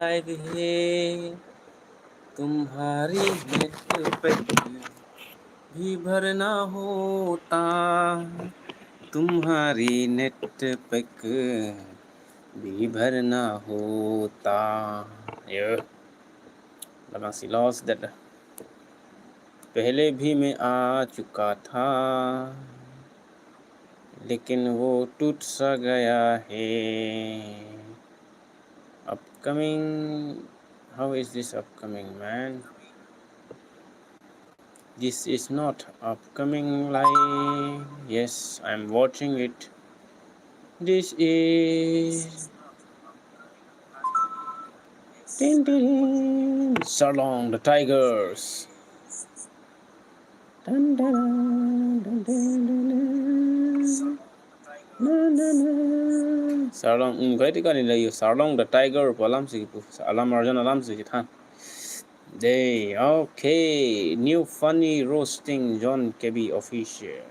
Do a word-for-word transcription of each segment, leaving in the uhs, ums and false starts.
लाइव है, तुम्हारी net pack भी भरना होता, तुम्हारी नेट पैक भी भरना होता. Yo, labangsi lost that. पहले भी मैं आ चुका था, लेकिन वो टूट सा गया है. Upcoming, how is this upcoming, man? This is not upcoming live. Yes, I'm watching it. This is Tin, tin, tin. Sarlong the Tigers. Dun, dun, dun, dun, dun, dun, dun. Na, na, na. Sarlong, hmm, kaiti kani la yo, Sarlong the Tiger pu alamsi kipu, alam arjan alamsi kithan. Dei, okay. New funny roasting John K B official.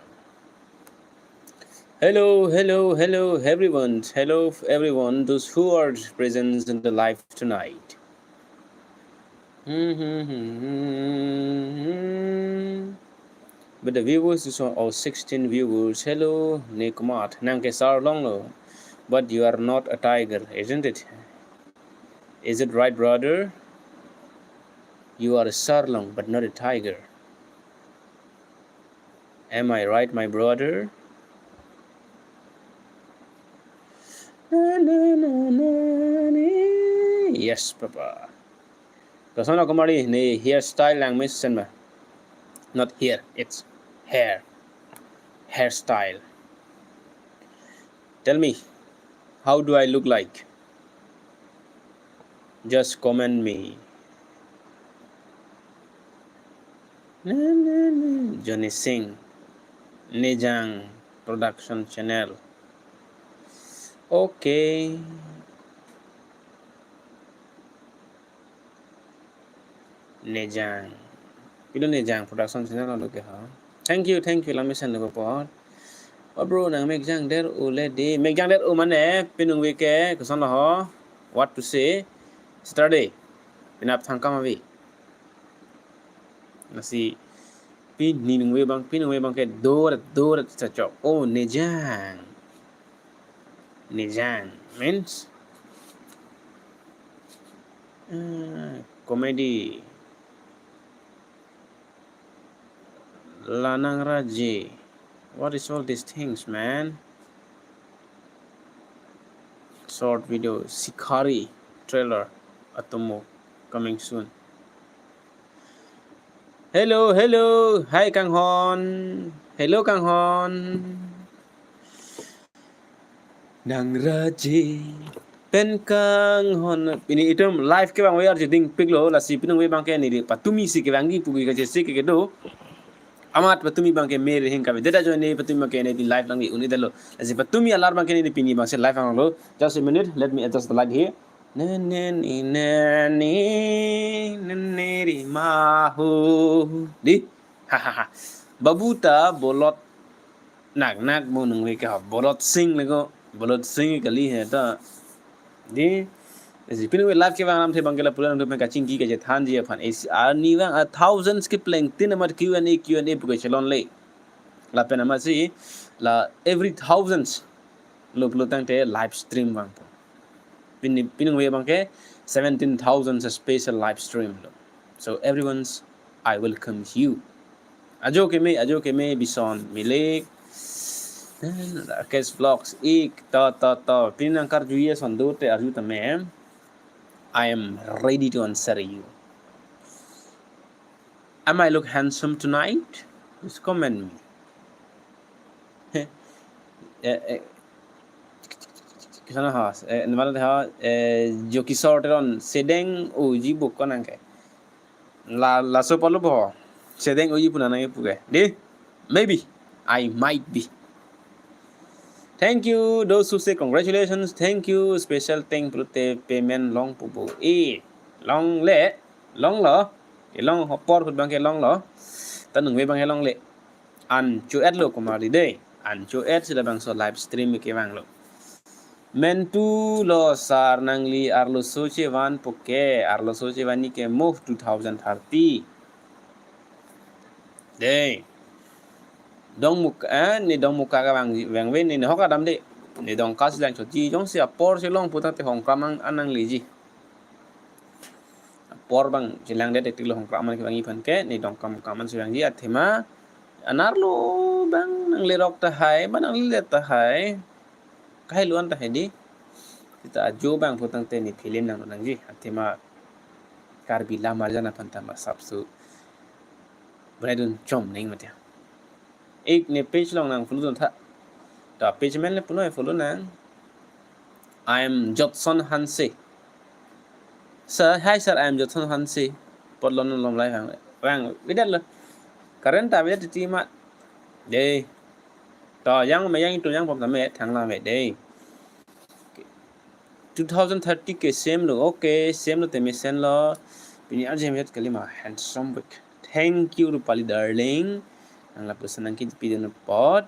Hello, hello, hello, everyone. Hello, everyone. Those who are present in the live tonight. But the viewers is all sixteen viewers. Hello, Nikumat. Nang ke Sarlong lo, but you are not a tiger, isn't it? Is it right, brother? You are a Sarlong, but not a tiger. Am I right, my brother? Na, na, na, na, na. Yes, Papa. Kasana Kumari, ne hairstyle lang mesen ma. Not hair, it's hair. Hairstyle. Tell me, how do I look like? Just comment me. Na, na, na. Johnny Singh, Nejang Production Channel. Okay. Nejang. Pilo Nejang Production Channel lo ke ha. Thank you, thank you, la mesen lo po. Oh bro, nang mekjang der-o le dei. Mekjang der-o mane, pinung we ke, koson lo ho. What to say? Saturday. Penap thangkam avi. Lasi, pinung we abang, pinung we abang ke dor, dor sa chok. Oh, Nejang. Nejang means, uh, comedy. Lanang Raje. What is all these things, man? Short video, Sikhari trailer, atomo, coming soon. Hello, hello. Hi, Kanghon. Hello, Kanghon. Nang Raje pen Kanghon. Pini itum live kevang we arju dingpik lo, lasi pinung we abang ke neli patumi si kevangji pu kachesi ke kedo. Amat patumi abang ke mere hing kave. Deda jo ne patumi abang ke neli live lang un-edetlo. Lasi patumi alar abang ke neli pini abang si live vanglo. Just a minute, let me adjust the light here. Ne, ne, ne, ne, ne, ne, ne, ri, ma, ho. Dei. Ha, ha, ha. Babu ta bolot nak nak mo nung we ke ha. Bolot sing le ko. Bolot sing kali he ta. Dei. Isi pinung we live kevang alamthe abang ke la pulang untuk kachingki kachethanji aphan. Isi arni vang a thousands kepleng tin amat Q and A, Q and A pu kachelonle. Lapen amatsi la every thousands lo pulo tangte live stream vangpo. Pini, pinung we abang ke seventeen thousand special live stream lo. So everyone's, I welcome you. Ajo keme, ajo keme, Bison Milik, Rakesh Vlogs, ik, ta, ta, ta. Pini nang karju ye son do te arju tame. I am ready to answer you. Am I look handsome tonight? Just comment me. Eh, eh. Kisana ha, eh, nmala ha, eh, Jokisor Teron, sedeng uji buk konang ke. La, laso palo bo, sedeng uji puna nang ipu ke. Dei, maybe, I might be. Thank you, those who say congratulations, thank you, special thank pulote payment long pupu. Eh, longle, longlo, kelong apor ahut abang ke longlo, ta nung we abang ke longle. An cho-et lo Kumari dei. An cho-et si labangso live stream kevanglo. Mentu lo sar nangli arloso chevanpo ke, arloso chevanji ke mo two thousand thirty. Dei. Dongmukak, eh, ne Dongmukak kevang, vangve ne, ne hok adam de. Ne Dongka si lang choji, jongsi apor chelong putangte Hongkram an, an nangliji. Apor bang chelang det tik lo Hongkram an kevangji aphan ke, ne Dongkamukak an si vangji athema. Anerlo bang nanglerok tahai, bang nangle tahai. Kahai luan tahai di. Seta ajo bang putangte ne film nang nangji. Athema Karbi Lammarjan aphan ta masap su. Beraidun chom neng mati. Ik ne page along nang follow dun tha. Ta page amen le puno follow nang. I am Jotson Hanse. Sir, hi sir, I am Jotson Hanse. Pot lon lom lai hang. Vang, vedet lo. Current ta vedet ti ma. Dei. To yang me yang itu yang pom tame thang la me dei. Two thousand thirty ke same lo. Okay, same lo te mesen lo. Pini arje met kalima handsome boy. Thank you Rupali darling. Nang lapuson nangkipi dun apot.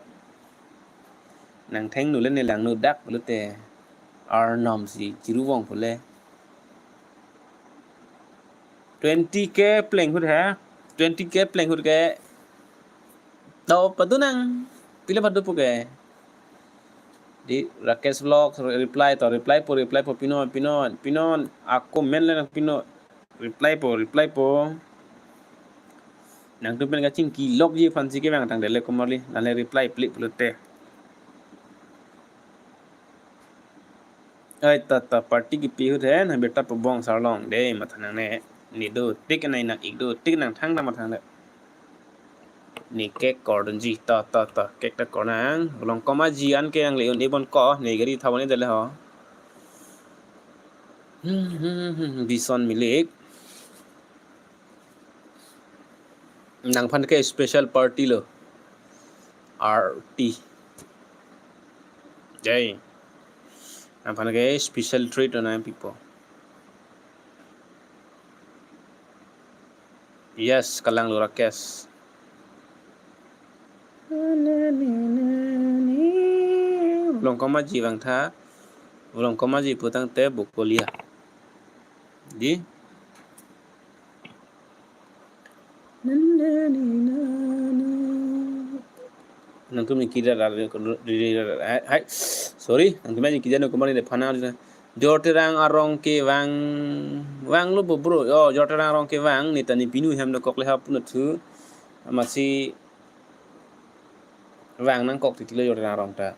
Nang thengnu le ne langnu dak pulote. Arnam si chiru vong pule. Twenty K pleng hut ha. Twenty K pleng hut ke. Tau padu nang. Pila padu pu ke. Di Rakesh Vlog reply to, reply po, reply po, pinon, pinon, pinon. Ako men le nang pinon. Reply po, reply po. Nangtum pen kachingki lokji aphan si kevang tang dele Komarli. Nale reply plik pulote. Ai ta ta party kipi hut he, na beta pabong sarlong. Dei matha nangne. Ne do tik nai nang ik do tik nang thang ta matha nangne. Ne cake kor dunji ta ta ta cake ta kor nang. Long koma ji an ke ang le un ibon ko ne gari thawan dele ho. Hmm, hmm, hmm, hmm, Bison Milik. Nangphan ke special party lo. R T. Jai. Nangphan ke special treat on people. Yes, kalang lo Rakesh. Long koma ji vang tha. Long koma ji putangte Bokolia. Di. Nangtum ni kida ra, ra, ra, ra, hai, hai. Sorry, nangtum ni kida no Komarli ne phana. Jorterang arong kevang, vang lo bo bro. Yo, Jorterang arong kevang, ne ta ne pinu hem dokok le ha puno thu. Amatsi vang nangkok titi lo Jorterang arong ta.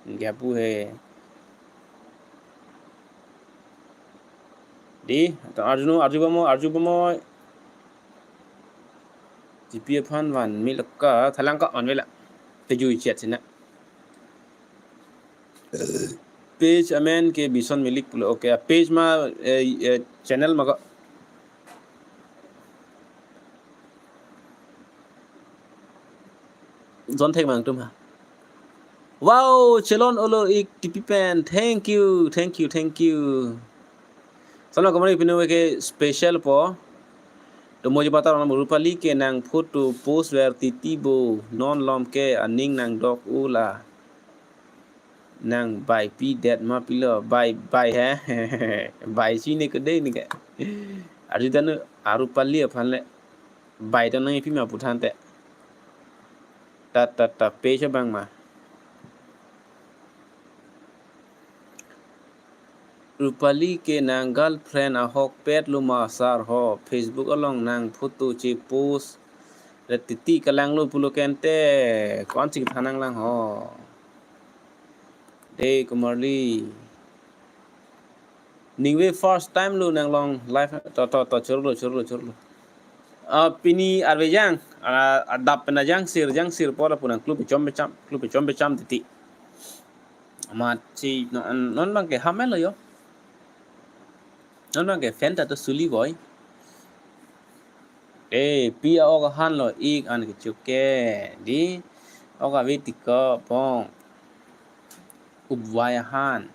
Nge pu he. Di, ta arju no, arju bamo, arju bamo. G P aphan van mi lokka, thalang ka van mi la. Te ju chat sina. Page amen ke Bison Milik pulo. Okay, page ma, eh, eh, channel ma ko. Jon thek mang tum ha. Wow, chelon olo ik tipi pen. Thank you, thank you, thank you. Salam Komarli pinu ke special po. To moji batar Rupali ke nang photo post ver titi bo non lom ke aning nang dok ula. Nang bai pi det ma pilo bai bai he. Bai si ne kede ne ke. Arju danu Rupali aphan le. Bai ta nang pi ma puthan te. Ta ta ta page bang ma. Rupali ke nang girlfriend ahok pet lo ma sar ho. Facebook along nang photo che post. Re titi kalang lo pulo kente. Kon chik thanang lang ho. Dei Komarli. Ningve first time lo nang long live to to to churlo churlo churlo. Ah, pini arve jang, ah, adap pena jang sir jang sir pora punang klub chom becham, klub chom becham titi. Amat si non, non bang ke hamel lo yo. Non bang ke fan ta to suli boy. Eh, pi a-ok ahan lo ik an kechuke. Di ok ave tiko pong. Upvai ahan.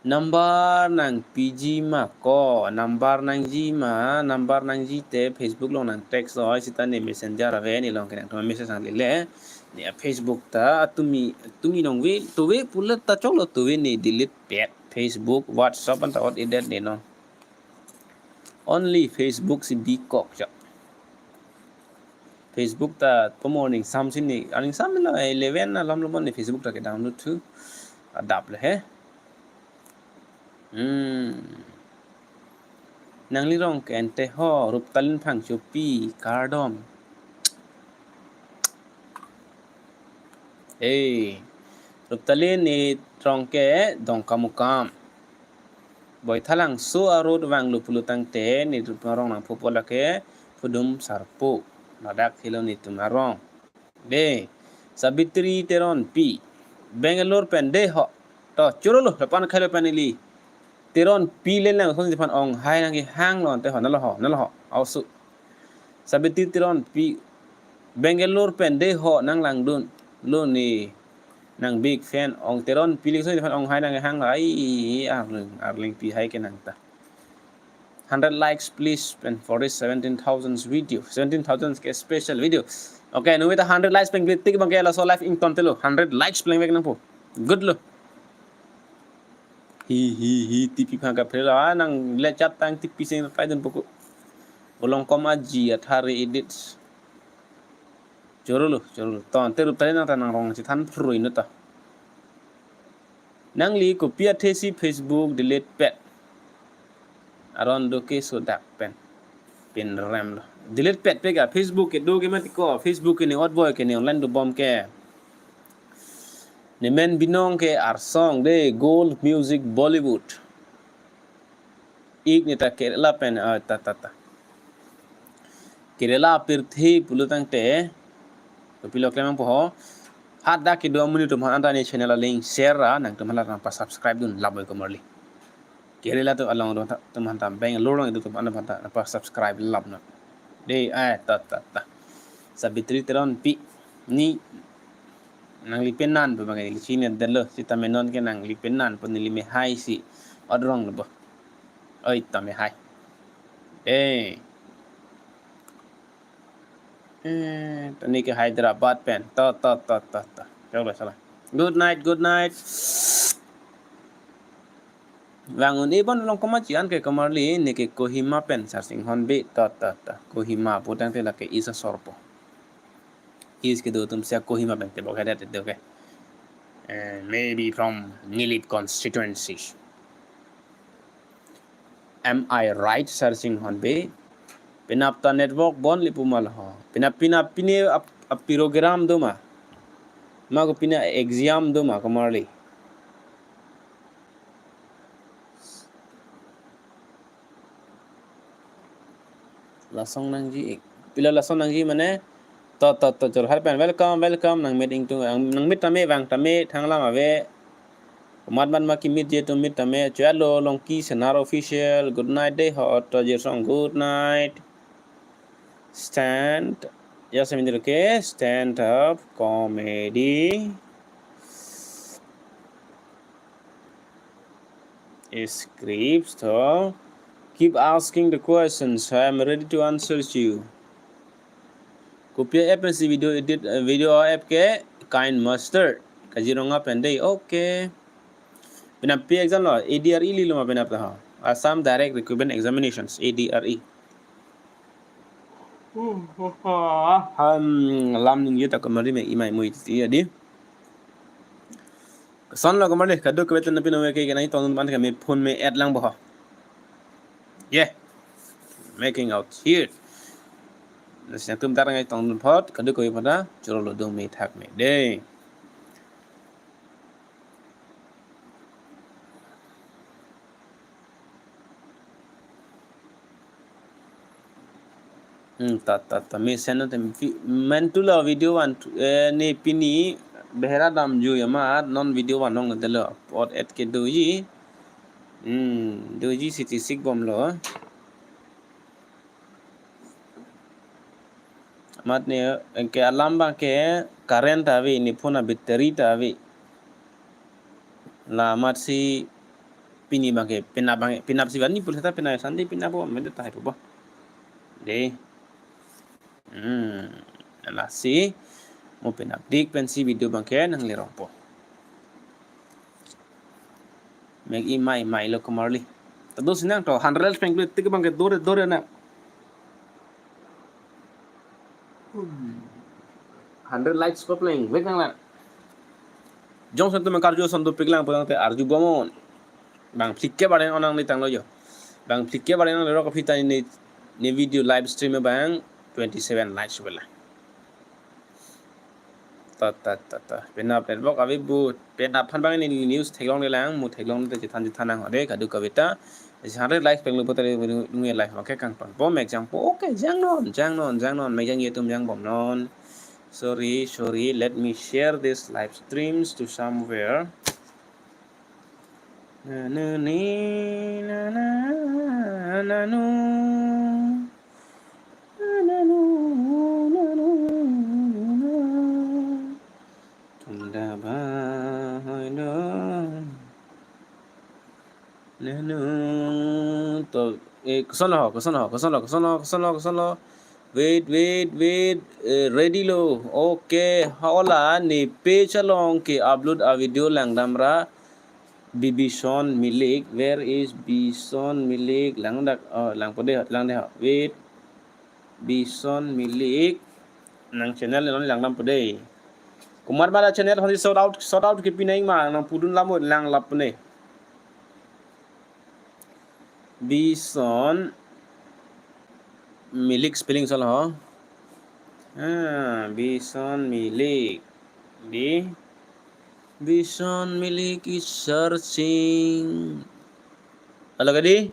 Number nang piji ma ko, number nangji ma, number nangji te Facebook long nang text oi sita ne messenger ave ne long ke nangtum message nangle le. Ne Facebook ta tumi tumi nong ve, to ve pulo ta choklo, to ve ne delete pet. Facebook, WhatsApp anta ot edet ne non. Only Facebook si bikok chak. Facebook ta po morning sam si ne, aning sam la eleven alam lo ne Facebook ta ke download thu. Adap le he. Hmm. Nangli Rongke ante ho, Ruptalin Phangchopi, kardom. Eh, Ruptalin ne Rongke Dongkamukam. Boithalangso a-road vanglo pulo tangte, ne Ruptalin arong nangphupo lake, Phudum Sarpo. Ladak helo netum arong. De, Sabitri Teronpi. Bangalore pen de ho. To, choro lo, lapu-an khelo pen ili. Teronpi le lang, son siphan ong hai nangkehang lo ante ho, nalo ho, nalo ho. Ausu. Sabitri Teronpi. Bangalore pen de ho, nanglangdun. Lo ne, nang big fan, ong Teronpi le son siphan ong hai nangkehang lo. Ai, arling, arlingpi hai ke nang ta. Hundred likes, please, and for this seventeen thousand video, seventeen thousand ke special video. Okay, numi ta hundred likes pen klik tik bang ke laso live ington telo. Hundred likes plengvek nangpo. Good lo. Hi, hi, hi, T P phang kaprelo. Ah, nanglechat tang T P sing pai dun poko. Bolong kom aji athari edit. Choro lo, choro lo. Ton, te Ruptalin nang ta nangrong chethan phrui no ta. Nangli kopi athe si Facebook delete pet? Aron do ke sodak pen. Pinrem lo. Delete pet pe ga Facebook kedo ke mati ko. Facebook ke ne otboi ke ne online dobom ke. Ne men binong ke arsong de Gold Music Bollywood. Ik ne ta Kerala pen, ah, ta, ta, ta. Kerala pirthe pulo tangte. Kopilo klemang po ho. Hadak kedo amonit atum aphan anta ne channel alink share ra, nangtum aphan la nangpa-subscribe dun laboi komarli. Kerala atum along atum aphan ta, Bangalore along atum aphan ta nangpa-subscribe lap na. De, eh, ta, ta, ta. Sabitri Teronpi. Ne nangli penan pu bang ili chini delo, sita me non ke nangli penan pu neli me hai si. Ot rong lo bo. Oi, ta me hai. Eh. Eh, ta ne ke Hyderabad pen. Ta, ta, ta, ta, ta. Choklo sala. Good night, good night. Vang un-e bon long komat chi an ke komarli, ne ke Kohima pen Sarsing Honbe. Ta, ta, ta. Kohima pu tangte lake East asor po. East kedo atum sia Kohima pen tebok hedet do ke. Eh, maybe from Nilip constituency. Am I right, Sarsing Honbe? Penap ta network bon li pu ma lo ho. Penap, penap pine ap, ap program do ma. Ma ko pine exam do ma komarli. Lason nangji ik. Pilo lason nangji mane? To, to, to, Jorhat pen. Welcome, welcome. Nang meet ingtung, nang, nang meet tame, vang tame, thang lam ave. Mat mat ma kimit je tum meet tame. Chalo, Longki Senar Official. Good night de ho, to Jirsong. Good night. Stand. Ya, semindir ke. Stand up comedy. Scripts to keep asking the questions. I am ready to answer you. Kopi app si video edit, eh, video app ke KineMaster. Kaziranga pen de. Okay. Penap pi exam lo, A D R E li lo ma penap ta ha. Assam Direct Recruitment Examinations, A D R E. Hmm, lam nung yuta komarli me imai mui ti ya di. Son lo komarli, kaduk ke betul na pino ke, ke nai tong ban ke me phone me add lang bo ho. Yeah. Making out here. Nasi tum tar ngai tong dun phot, kaduk ke pada, choro lo dong me thak me. De. Hmm, ta, ta, ta. Me send te vi-, men tu la video one, eh, ne pini behera dam ju ya ma, non video one nong de lo. Pot et ke doji. Hmm, doji siti sik bom lo. Amat ne, ke alam bang ke current ave, ne phone a battery ta ave. La amat si pini bang ke, penap bang, penap si bani pulsa ta penap Sunday penap bo, mende ta hai po bo. De. Hmm, lasi. Mo penap dik pensi video abangke nanglerongpo. Mek imai mai lo komarli. Tado sinang to hundred likes pengkle tik abangke dore dore na. Hmm. Hundred likes ko pleng vek nang la. Jongsi nangtum karju ason dopiklang pulote arjubomnon. Bang phlikep aden onang ni tanglo jo. Bang phlikep aden onang lerok aphi ta ne, ne video live stream abang twenty seven likes bela. Ta ta ta ta. Penap network ave bu. Penap aphan bang ne news theklonglelang, mo theklongle chethan chethan nang ode kadokave ta. Isi hundred likes penglo pulote nung live abangke kangpangpo, mek jangpo. Okay, jangnon, jangnon, jangnon. Mek jangji atum jangbomnon. Sorry, sorry. Let me share this live streams to somewhere. Na, na, ni, na, na, na, nu. Na, na, nu, na, nu, na, nu, na. Tum da ba hoi do. Na, nu. To, eh, koson ho, koson ho, koson ho, koson ho, koson ho, koson ho. Wait, wait, wait. Eh, ready lo. Okay, hala ne page along ke upload a video langdamra. Bibison Milik. Where is Bison Milik? Lang dak, oh, langpo de, lang de. Wait. Bison Milik. Nang channel non langdampo de. Kumar Bala channel aphansi shout out, shout out kipi nangma, nang pudun lamo lang lapne. Bison Milik spelling salah ho. Ah, Bison Milik. Di Bison Milik is searching. Halo kadi?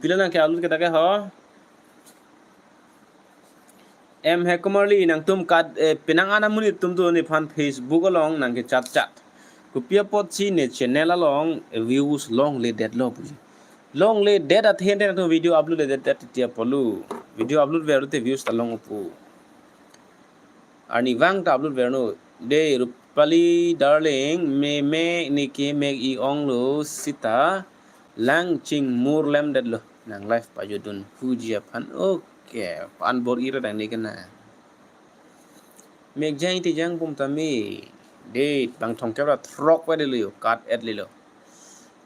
Pilo nang ke upload kita ke ho? Em he komarli nangtum kat, eh, penang an amonit atum tu nephan Facebook along nangkechat chat. Kopi apotsi ne channel along views longledetlo puji. Longledet athe nangtum video upload ledet titi apotlo. Video upload ver te views ta long pu. Arnivang ta upload vernon. De Rupali darling, me me neke mek i-onglo sita lang chingmur lemdetlo. Nang live pajutdun puji aphan. Okay, pan bor-i ra dang ne kena. Mek jang te jangbom tame. De bang thomkep ra throk pa delo, cut et lelo.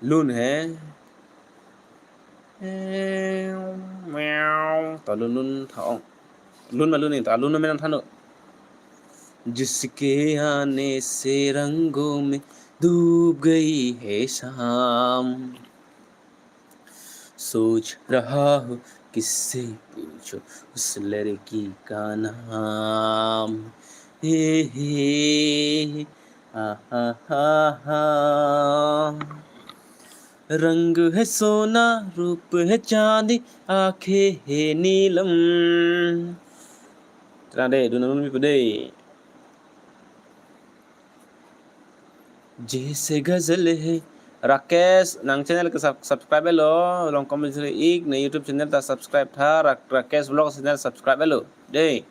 Lun he. Meow. To lun lun tha-ong. Lun ma lun ni, ta lun ma nang thano. जिसके आने से रंगों में डूब गई है शाम। सोच रहा हूँ किससे पूछो उस लड़की का नाम। हे हे, आ हा हा हा। रंग है सोना, रूप है चांदी, आंखें है नीलम। Terang de, dun nanglun pipo de. जैसे गजल है। Rakesh, nang channel ke sub-, subscribe lo, along comment seri ik, ne YouTube channel ta subscribe tha, Ra-, Rakesh Vlog channel subscribe lo. De.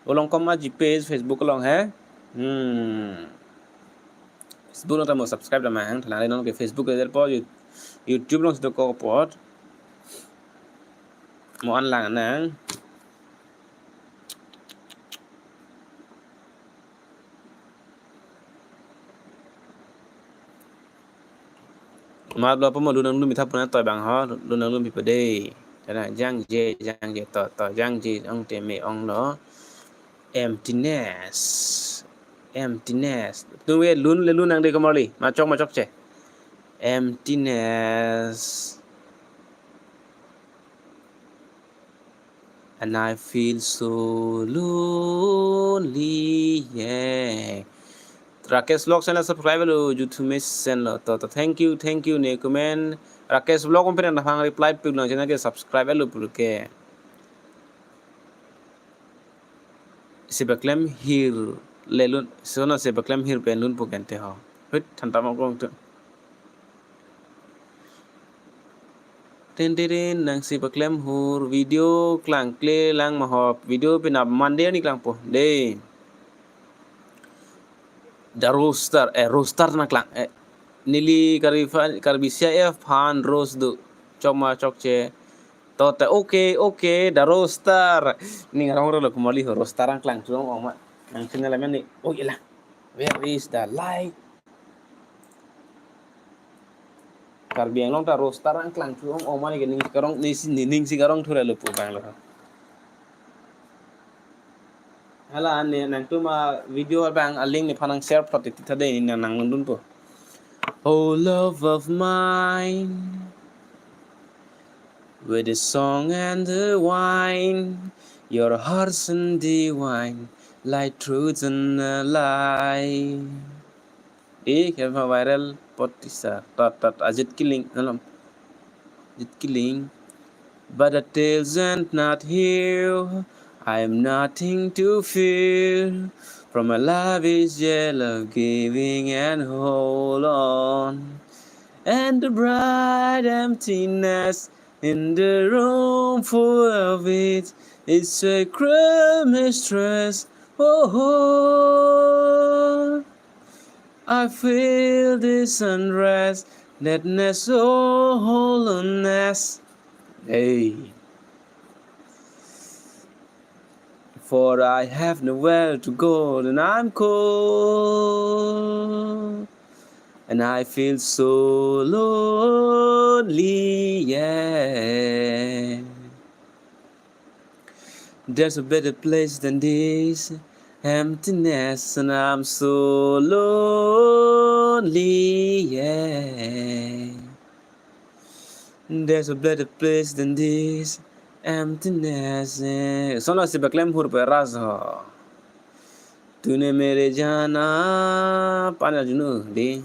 Along comment ji page Facebook along he. Hmm. Facebook along ta mo subscribe ta mang, thalang non ke Facebook ke po, You-, YouTube alongsi dokok apot. Mo an lang nang. Mat lo po mo dun nanglun pitha puna toy bang ho, dun nanglun pipo de. Tana jangje, jangje to, to jangje ong te me-onglo. Emptiness. Emptiness. Tu we lun le lun nang de komarli. Machok machok che. Emptiness. And I feel so lonely, yeah. Rakesh Vlog channel subscribe lo, YouTube me send lo. To, to, thank you, thank you, ne comment. Rakesh Vlog om pena nahang reply pi lang channel ke subscribe lo pulke. Sipaklem hir lelun, sona sipaklem hir penlun pu kente ho. Hut, thanta mong kong tu. Ten ten ten, nang sipaklem hur, video klangkle lang ma ho, video penap Monday ni klangpo. De. The Roaster, eh, Roaster nangklang, eh. Neli Karbi fa-, Karbi C I F fan roast do. Chok ma chokche. To te, okay, okay, The Roaster. Ning arong ro lo komarli ho, Roaster nangklang chulong ong ma. Ang channel amen ni, oh, ila. Where is the like? Karbi Anglong ta roaster angklang thu ong-ong mane ke ning karong, ni si, ni ning si karong thu ra lo pu abang lo. Hala ne nangtum a video abang a link nephan nang share plot ti ta dei, ne nang nang dun po. Oh love of mine, with the song and the wine, your heart's and divine, like truth and a lie. Eh, kema viral pot tisa. Tat, tat, Ajit Killing, alam. Ajit Killing. But the tales end not here. I am nothing to fear. For my life is yet love giving and hold on. And the bright emptiness in the room full of it is a grim mistress. Oh, oh. I feel this unrest, deadness, oh, hollowness. Hey. For I have nowhere to go, and I'm cold, and I feel so lonely, yeah. There's a better place than this emptiness, and I'm so lonely, yeah. There's a better place than this emptiness, yeah. Sona si beklem hur pe ras ho. Tune mere jana pana junu di.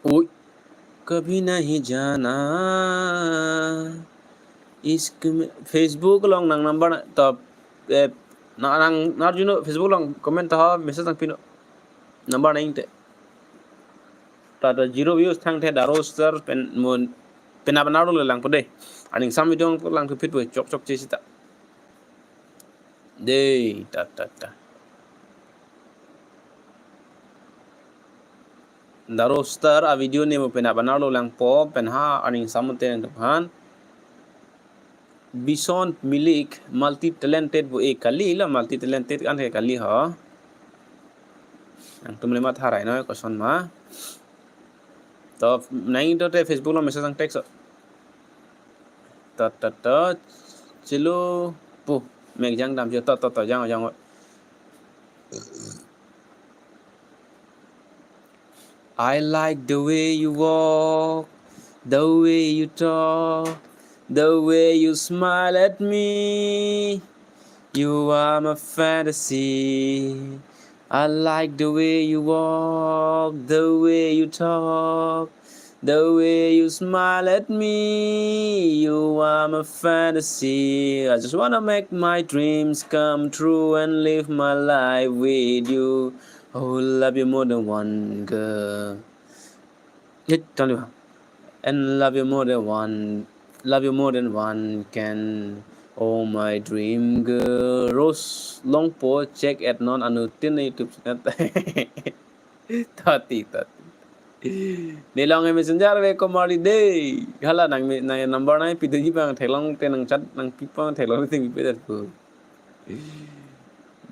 Ui, kabhi nahi jana. Isk mein, Facebook along nang number na, to, eh, na, nang, nang arjuno Facebook along comment ta, message nangpino. Number nang te. Ta, ta zero views thangthe, Daro Star pen mo, penap nang arlo lang po dei. Aning sam video lang po phit po, chok chok che sita. Dei, ta, ta, ta. Daro Star a video ne mo penap nang arlo lang po, pen ha aning sam te nang tuhan. Bison Milik, multi talented bo, eh, kali la, multi talented kan he kali ho. Nangtum le matharai noi koson ma. To, nang to te Facebook along message nang text. To, to, to, chelo, pu, mek jang dam jo, to, to, to, jang, jang. I like the way you walk, the way you talk, the way you smile at me. You are my fantasy. I like the way you walk, the way you talk, the way you smile at me. You are my fantasy. I just wanna make my dreams come true and live my life with you. Oh, love you more than one girl. Hit, tell you. And love you more than one, love you more than one can. Oh, my dream girl. Rose Longpo, check at non anuttin YouTube channel. Tati, tati. Ne long e messenger ave Komarli dei. Hala nang me, nang number nangpi doji abang theklong te nang chat nangpi abang theklong te nangpi det po.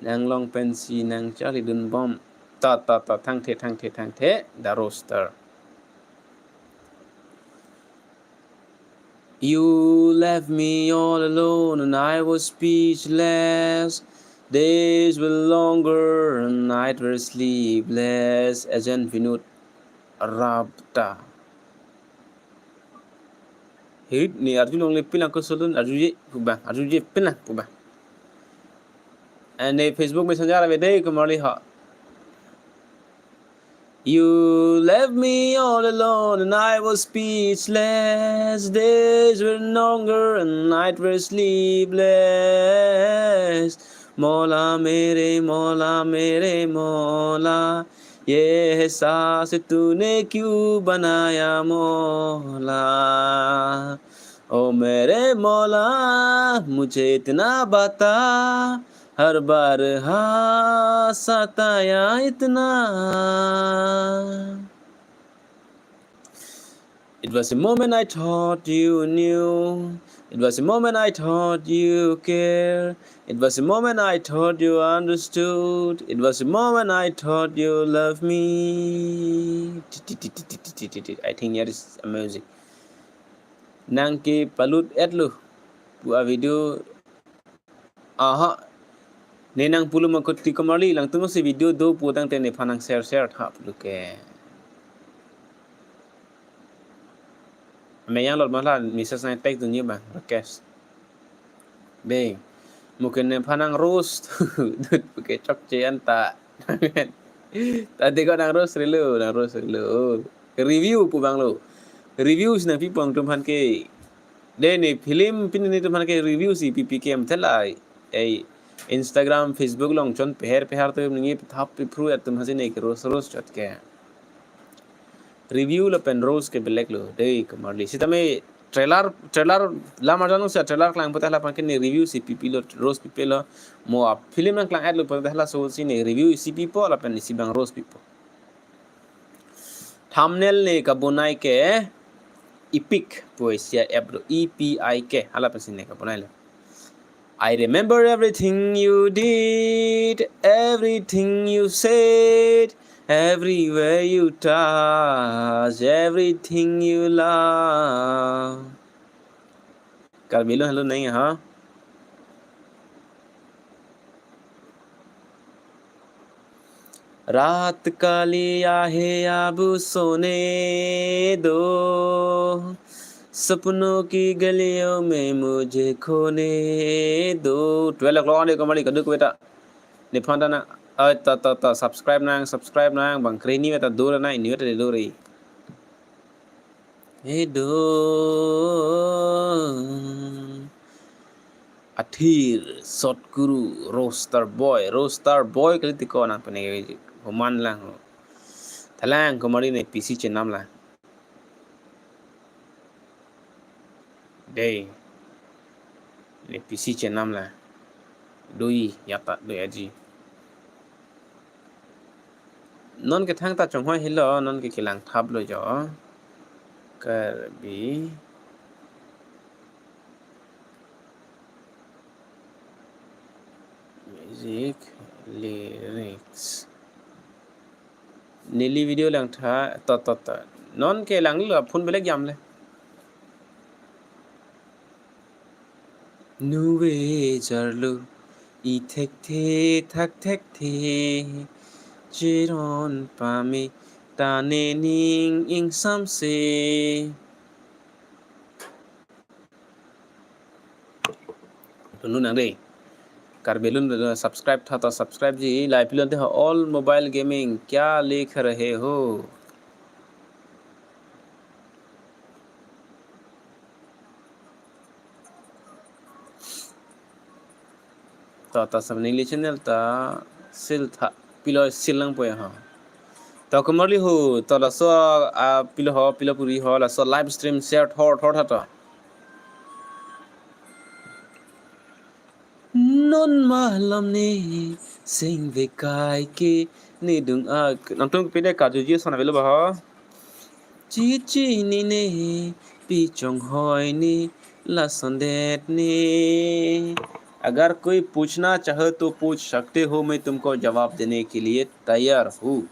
Nang long pensi nang charli dun bom. Ta, ta, ta, thangthe, thangthe, thangthe, Daro Star. You left me all alone and I was speechless. Days were longer and nights were sleepless. Agent Vinod Rabta. Hit ne arjulongle pinang ko solun arjuje pu abang, arjuje pinang pu abang. And a Facebook Messenger ave dei Komarli ho. You left me all alone and I was speechless. Days were longer and nights were sleepless. Mola mere, mola mere, mola. ये एहसास तूने क्यों बनाया मौला. ओ मेरे मौला, मुझे इतना बता, हर बार हाँ सताया इतना. It was a moment I thought you knew. It was a moment I thought you cared. It was a moment I thought you understood. It was a moment I thought you loved me. I think that is amazing. Nang kepalut etlo pu avideo. Aha. Ne nang pulo ma kuti Komarli, langtum si video do pu tangte nephan nang share share tha pulo ke. Ame yang lot ma la message nang text dunji bang, request. Dei. Mungkin nephan nang roast. Dut pu ke chokche anta. Tadi ko nang roast rilo, nang roast rilo. Review pu bang lo. Review si nang pipo nangtum aphan ke. Dei ne film pini netum aphan ke review si pipi ke em thelai. Ei Instagram, Facebook along chon peher peher atum ningje pethap pephru atum aphan si ne ke roast roast chot ke. Review lapen roast ke belek lo. Dei Komarli. Sitame trailer, trailer lam arjan si trailer klang pute hala aphan ke ne review si pipilo, roast pipilo. Mo a film nang klang etlo pute hala aso si ne review si pipo lapen isi bang roast pipo. Thumbnail ne kabonai ke Epik pu isi a app do, E P I K, hala pensi ne kabonai lo. I remember everything you did, everything you said, everywhere you touch, everything you love. Karbi lo halo nai ha. रात काली आहे अब सोने दो, सपनों की गलियों में मुझे खोने दो. Twelve o'clock ane Komarli kaduk beta. Nephan ta na, ai ta ta ta subscribe nang, subscribe nang, bang kreni beta dur nang, ini beta dur. Edo. Athir, Sot Guru, Roaster Boy, Roaster Boy kali tiko nang pene human lang. Thalang Komarli ne P C chenam lang. Dei. Ne P C chenam lang. Dui, yata, dui aji. Non ke thangta chonghoi helo, non ke kelang thap lo jo. Karbi music lyrics. Neli video lang tha, to, to, to. Non ke lang lo, phone belek jam le. Nuve jarlo, i thekthe, thak thekthe, chiron pame, tane ning ingsamse. Tunu nang dei. Karbi lun subscribe tha ta subscribe ji, live lun te ha all mobile gaming, kya likh rahe ho? To, ta sab neli channel ta sil tha, pilo sil lang po ya ha. To Komarli ho, to laso, a, pilo ho, pilo puri ho, laso live stream share thor, thor tha to. Non malom ne sing vekai ke ne dung ak. Nangtum pide karjuji son avelo ba ho. Chichi ni ne, pi chonghoi ni, lason det ni. अगर कोई पूछना चाहे तो पूछ सकते हो, मैं तुमको जवाब देने के लिए तैयार हूँ.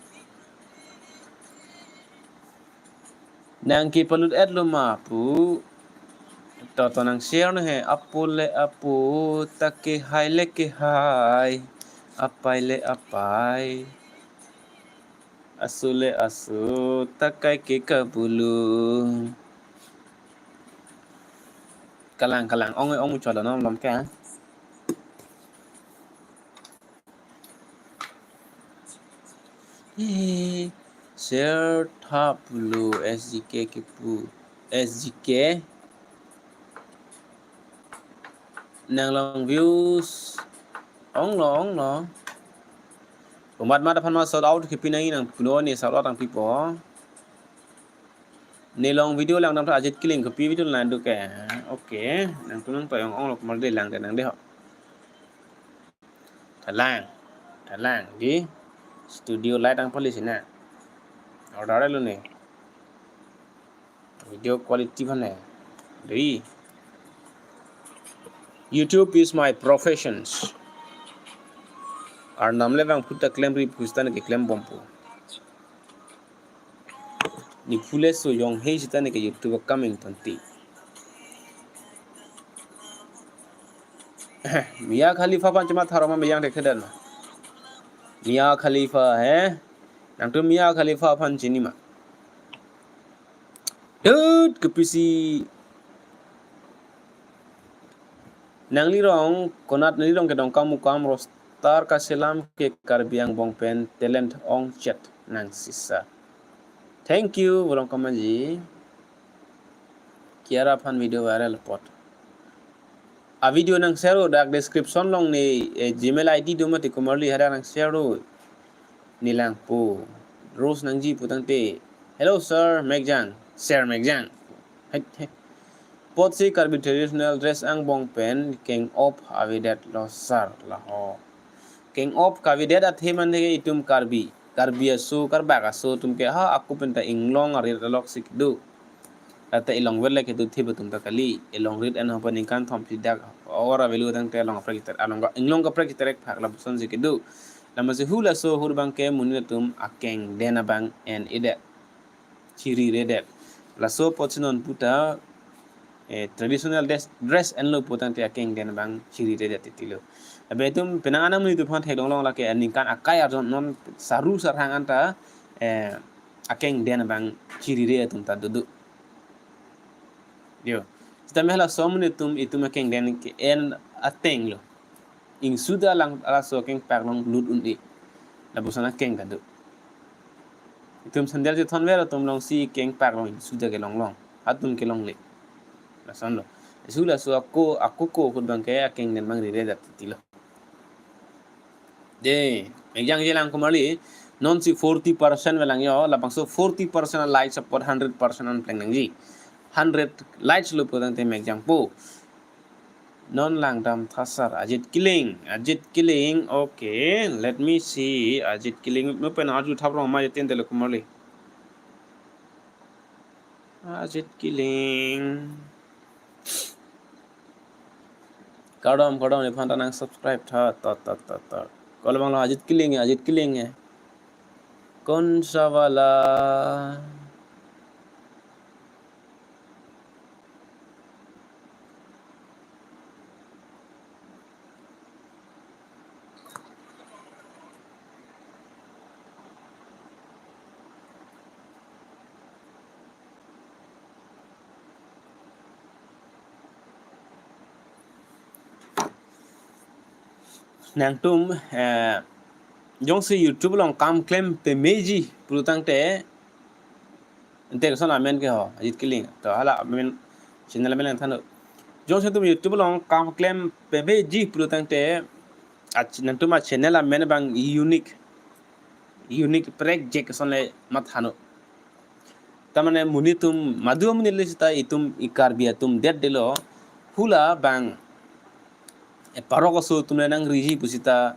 Nang kepalut etlo ma pu. To to nang share no he, apo le apo, ta kehai le kehai, apai le apai, aso le aso, ta kai ke kabulu. Kalang kalang, ong ong cholo nom lom ke. Eh, share tha pulo S G K kepu, S G K. Nang long views ong lo, ong lo. Umat mat aphan ma shout out kepi nang, nang puno ne shout out nang pipo. Ne long video lang dam tha ajit kiling kepi video lang do ke. Okay, nangtum nang payong ong lo Komarli lang de nang de ho. Thalang. Thalang di studio light ang pali sina. Order lo ne. Video quality aphan he. Dei. YouTube is my professions. Arnam le bang phuta klemri pusita ne keklem bompo. Ni phule so yong he sita ne ke YouTube coming twenty. Mia Khalifa aphan chema tharoma meyang de kedan. Mia Khalifa he. Nangtum Mia Khalifa aphan chini ma? Dut kepisi. Nanglirong, konat nanglirong ke Dongkamukam roaster kaselam ke Karbi angbong pen talent ong chet nang sisa. Thank you, Volong Kamanji. Kiara aphan video viral apot. A video nang share dak description along ne, eh, Gmail I D do mati Kumarli hadak nang share do. Nelang po. Rose nangji putangte. Hello sir, mekjang. Sir mekjang. Hai, hai. Apotsi Karbi traditional dress angbong pen keng-op avedet lo sir laho. Keng-op kavedet athe mane ke itum Karbi. Karbi aso, Karbak aso atum ke ha ako penta inglong arit alok si kedo. Lata ilongver le kedo thiba atum ta kali. Ilongrit en hopa ningkan thom si dak or avelo tangte along kaprek iter-, along ka-, inglong kaprek iterek phak lapuson si kedo. Lamasi hula so hur bang ke monit atum akeng den abang en-edet. Chiriredet. Laso apotsi non puta, eh, traditional dress, dress enlo putangte akeng den abang chiriredet titilo. Abe itum penang anam monit atum aphan theklonglong lake aningkan akai arjon non saru sarhang anta, eh, akeng den abang chirire atum ta duduk. Yo. Sita mehla so monit atum itum akeng den ke en ateng lo. Ingsuda lang laso akeng pak along lut un-e. Lapuson akeng kado. Itum sandal si thonver atum along si akeng pak along ingsuda kelonglong. Atum kelongle. Lason lo. Isu laso ako, ako ko ahut bang ke akeng den bang riredet titilo. Dei, mekjang jelang Kumarli. Non si forty percent velang yo, labangso forty percent likes apot hundred percent an pleng nangji. Hundred likes lo putangte mekjang po. Non langdam tha sir, Ajit Killing, Ajit Killing, okay, let me see, Ajit Killing, mo pen arju thap rong ma yatin tele Kumarli. Ajit Killing. Kardom, kardom, nephan ta nang subscribe tha, ta, ta, ta, ta. Kol bang lo Ajit Killing, Ajit Killing, eh. Kon sa wala. Nangtum, eh, jongsi YouTube along kam klem pemeji pulotangte, ente koson amen ke ho, Ajit Killing. To hala amen, channel amen nangthan do. Jongsi itum YouTube along kam klem pemeji pulotangte, a ch-, nangtum a channel amen bang unique. Unique project koson le matha no. Tamane monit atum, madu amonit le sita itum i Karbi atum det delo. Hula bang, eh, parok aso atum le nangriji pusita.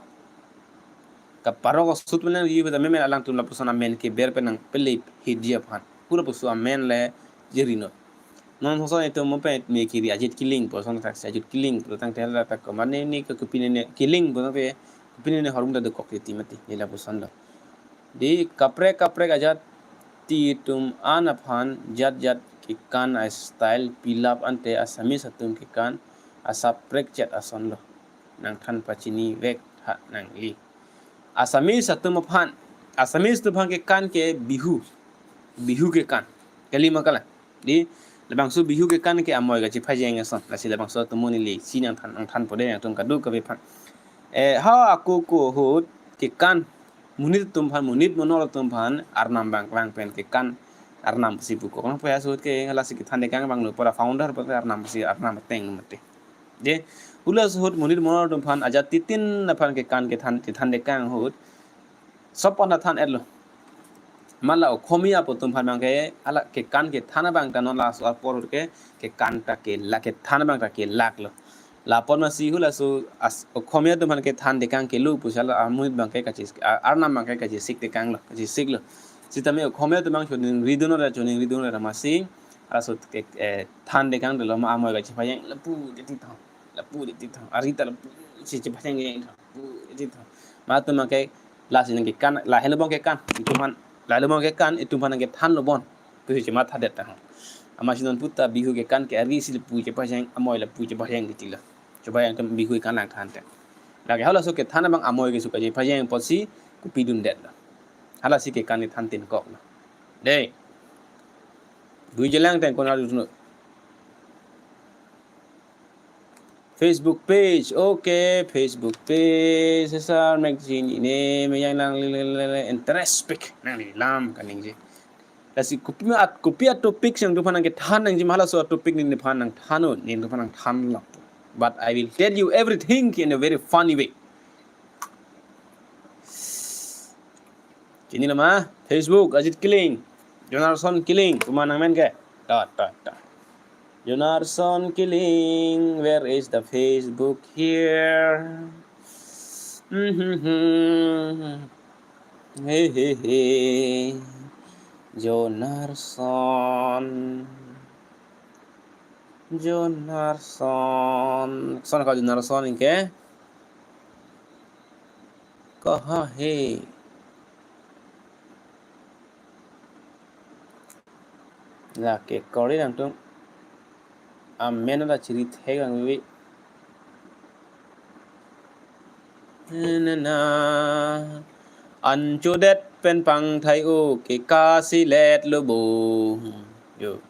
Ka parok aso atum le nangriji pusita meme alangtum lapuson amen keber pen nangpele hiji aphan. Hula pusu amen le jeri no. Non soson itum mo pen me kiri Ajit Killing, puson tak si Ajit Killing, pulotangte hala ta ko mane ni ke kopine ne Killing, pulotangte kopine ne hormu ta dokok titi mati, nila puson do. Dei kaprek kaprek ajati atum an aphan jat jat kekan a style pilap ante Assamese atum kekan asap prekchet ason lo. Nangthan pachini vek ha nangli. Assamese atum aphan, Assamese atum aphan kekan ke Bihu. Bihu kekan. Kali ma kalang. Dei, labangso Bihu kekan ke amoi kachepajeng ason. Lasi labangso atum mo neli si nangthan, nangthan pode nangtum kadokave aphan. Eh, ha ako ko ahut kekan monit atum aphan, monit monor atum aphan, Arnam bang kevang pen kekan, Arnam si puko. Nang puya ahut ke, hala si kethan dekang bang lo, pura founder pura Arnam si, Arnam ateng mati. Dei, hula ahut monit monor atum aphan, ajatitin aphan kekan kethan, kethan dekang ahut. Sop aphan ta than-et lo. Mala Okhomia pu atum aphan bang ke, hala kekan kethan abang ta non laso apor ke, kekan ta kelak, kethan abang ta kelak lo. Lapon masi hula so as Okhomia atum aphan kethan dekang kelu pusi hala amonit bang ke kachi, a-, Arnam bang ke kachisik dekang lo, kachisik lo. Sitame Okhomia atum bang choningri dun ra, choningri dun ra masi, Halaso ke, eh, than dekang dolo ma amoi kachepajeng lapu de ti thang. Lapu de ti thang. Ari ta lapu si chepajeng jeng thang. Lapu de ti thang. Ma atum ke lasi nangkekan, lahelo bon kekan. Itum aphan, lahelo bon kekan, itum aphan nangkethanlo bon. Pusi chemathadet thang. Amatsi non puta Bihu kekan ke ari si lapu chepajeng, amoi lapu chepajeng kitilo. Chepajeng atum Bihu kekan lang thanthe. Lake halaso kethan abang amoi keso kachepajeng apotsi kopidundetlo. Halasi kekan kethan tin koklo. Dei. Buijelang teng konat dun. Facebook page, okay, Facebook page, Sesar Magazine ini meyang nang lele interest pik nangli lam kaningje. Lasi kopi ma at, kopi atopic yang itum aphan nangkethan nangji ma halaso atopic neli aphan nangthan-o, neli itum aphan nangthanlo. But I will tell you everything in a very funny way. Chinilo ma, Facebook, Ajit Killing, Jonarson Killing, komat nangmen ke? Ta, ta, ta. Jonarson Killing, where is the Facebook here? He, he, he. Jonarson. Jonarson. Son ka Jonarson ke? Kaha he? Lake kori nangtum. Amen ta chiri thek ang bi. Na, na, na. Anchodet pen pangthai-o ke kasilet lo bo. Yo.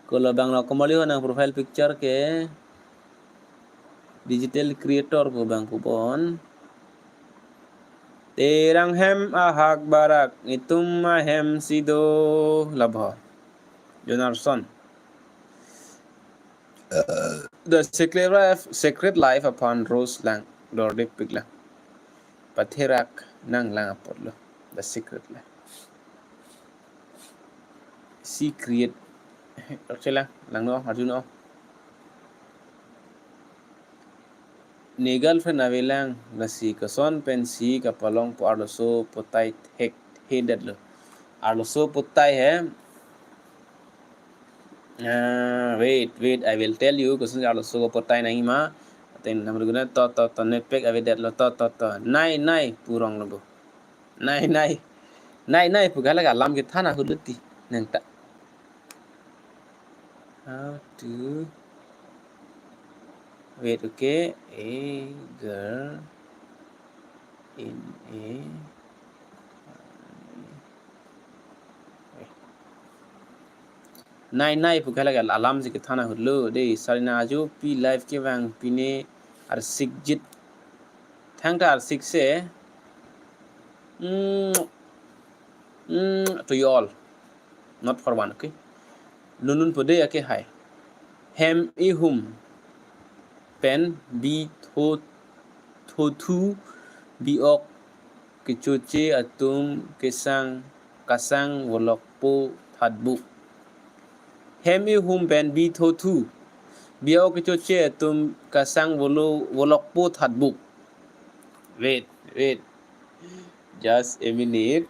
Kolo bang lo komali ho nang profile picture ke. Digital creator ko bang ko bon. Terang hem ahak barak itum ahem si do labho. Jonarson. The Secret Life, Secret Life aphan Rose lang, dordepik lang. Patherak nang lang apotlo. The Secret Life. Secret. Rachela, langno, Arjun o. Ne girlfriend avelang, lasi koson pensi kapalongpo, arloso potai thekthedetlo. Arloso potai he. Ah, wait, wait, I will tell you, koson arloso potai nangji ma. Ateng namruguna to, to, to, netpack avedetlo, to, to, to. Nai, nai, pu ronglo bo. Nai, nai. Nai, nai, pu ke hala ke alam kethan ahut lo ti. Nangta. How to wait, okay. A girl in a Nai, nai, pu ke hala ke alam si kethan ahut lo. Dei, Sarina ajo pi live kevang pine arsikjit. Thangta arsik se. Mm, mm, to you all. Not for one, okay? Lunlun po dei ake hai. Hem ihum pen bi tho, thothu bi-ok kechoche atum kesang kasang volokpo thatbuk. Hem ihum pen bi thothu bi-ok kechoche atum kasang volo, volokpo thatbuk. Wait, wait. Just a minute.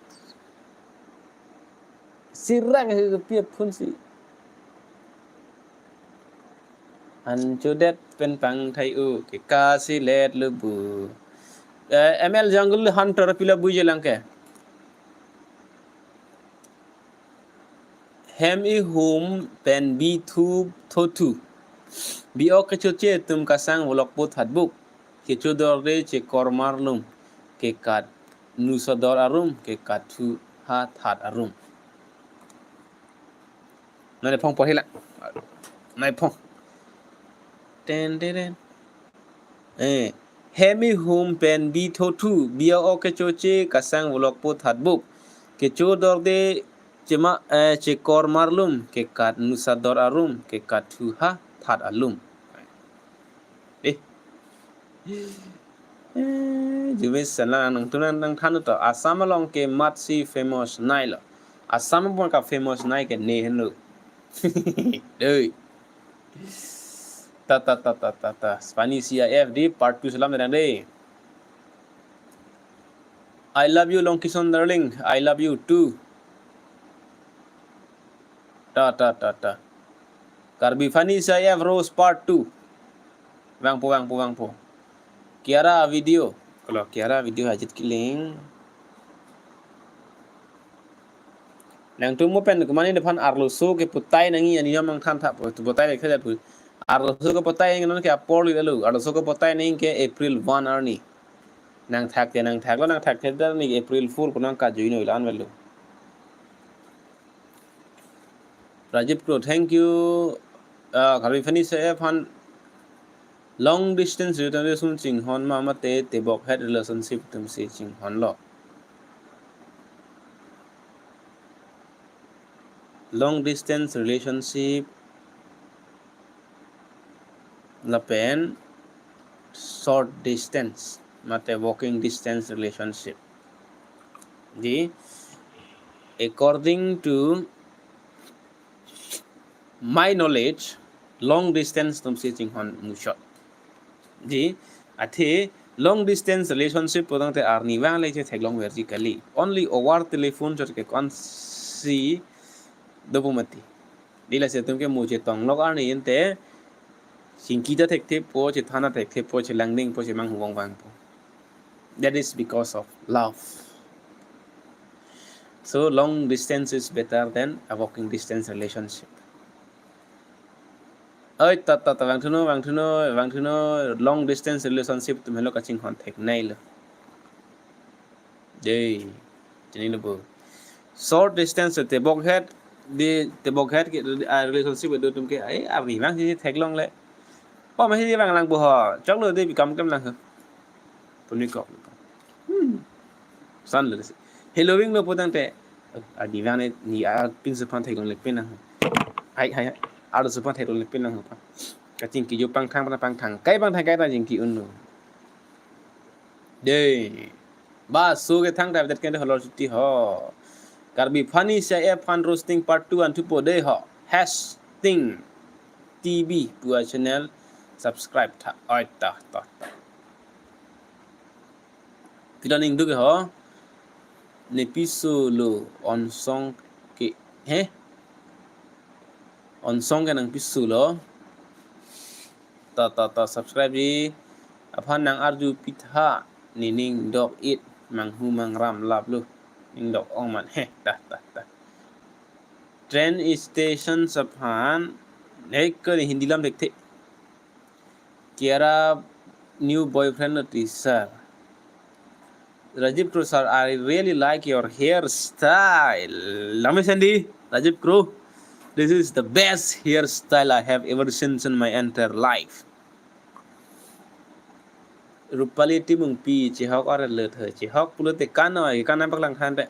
Sirang he kopi aphun si. Anchodet pen pangthai-o ke kasilet lo bo. Eh, M L Jungle Hunter pila buijelang ke. Hem ihum pen bi thu thothu bi-ok kechoche atum kasang volokpo thatbuk. Kechodorde chekormar lum. Kekat nusodor arum, kekat thu ha that arum. Nai phong porhila. Nai phong. Ten, ten, ten. Eh, hem ihum pen bi thothu bi-ok kechoche kasang volokpo thatbuk. Kechodorde chema, eh, chekormar lum, kekat nusodor arum, kekat thu ha that alum. Eh. Eh, Jumis sana nangtunan nangthan to. Assam along ke mat si famous nai lo. Assam pon ka famous nai ke ne henlo. Dei. Ta, ta, ta, ta, ta, ta. Spanish C I F D part two salam dang dei. I love you, Long Kison darling. I love you too. Ta, ta, ta, ta. Karbi Funny C I F Roast Part two. Vangpo, vangpo, vangpo. Kiara video. Kalau Kiara video ajat kiling. Nangtum mo pen kemani depan arloso ke putai nangji, ani yang mangthan thap, putai lek saja pun. Arloso ke putai nangji non ke apor li lalu. Arloso ke putai nangji ke April one arni. Nangthak te nangthak lo, nangthak te ta ni April Fool pu nangkajui noi lan velo. Rajiv Kro, thank you. Uh, Karbi Funny C I F aphan long distance relationship chinghon ma mate tebok het relationship atum si chinghon lo. Long distance relationship lapen short distance mate walking distance relationship. Di, according to my knowledge, long distance atum si chinghon muchot. Di, athe long distance relationship pu tangte arnivang le chetheklong verji kali. Only over telephone chot ke kon si dopo mati. Di lasi atum ke mo chetong lok arni ante chingki ta thekthepo, chethan ta thekthepo, chelangdingpo, chemanghu vangvangpo. That is because of love. So long distance is better than a walking distance relationship. Oi, ta, ta, ta, vangthunon, vangthunon, vangthunon, long distance relationship atum helo kachinghon theknei lo. Dei, chini lo bo. Short distance tebok het, di tebok het ke, ah, relationship kedo atum ke, ai, arnivang si theklongle. Oh, masih di vanglang bo ho. Choklo di bikam kem lang ho. Puni kok. Hmm. San lo si. Helo vanglo pu tangte. Arnivang ne ni apinso aphan theklongle pin lang ho. Hai, hai, hai. Arloso aphan theklongle pin lang ho. Kachingki jo pangthang, pangthang. Kai pangthang kai ta chingki un lo. Dei. Ba so ke thangta vedet kente holor chuti ho. Karbi Funny C I F aphan roasting part two an thupo dei ho. Hasting T V pu a channel subscribe tha. Oi ta, ta, ta. Kita ning duk ho. Ne piso lo onsong ke. He? Onsong ke nang piso lo. Ta, ta, ta, subscribe di. Aphan nang arju pitha, nening dok-it, manghu mangram lap lo. Ning dok-ong man. He, ta, ta, ta. Train station aphan. He, ke Hindi lam thekthe. Kiara new boyfriend notice, sir. Rajiv Kro sir, I really like your hairstyle. Lami Sandy, Rajiv Kro, this is the best hairstyle I have ever seen in my entire life. Rupali Timungpi, chehok or let her, chehok pulote kan no, kan nampak lang than te.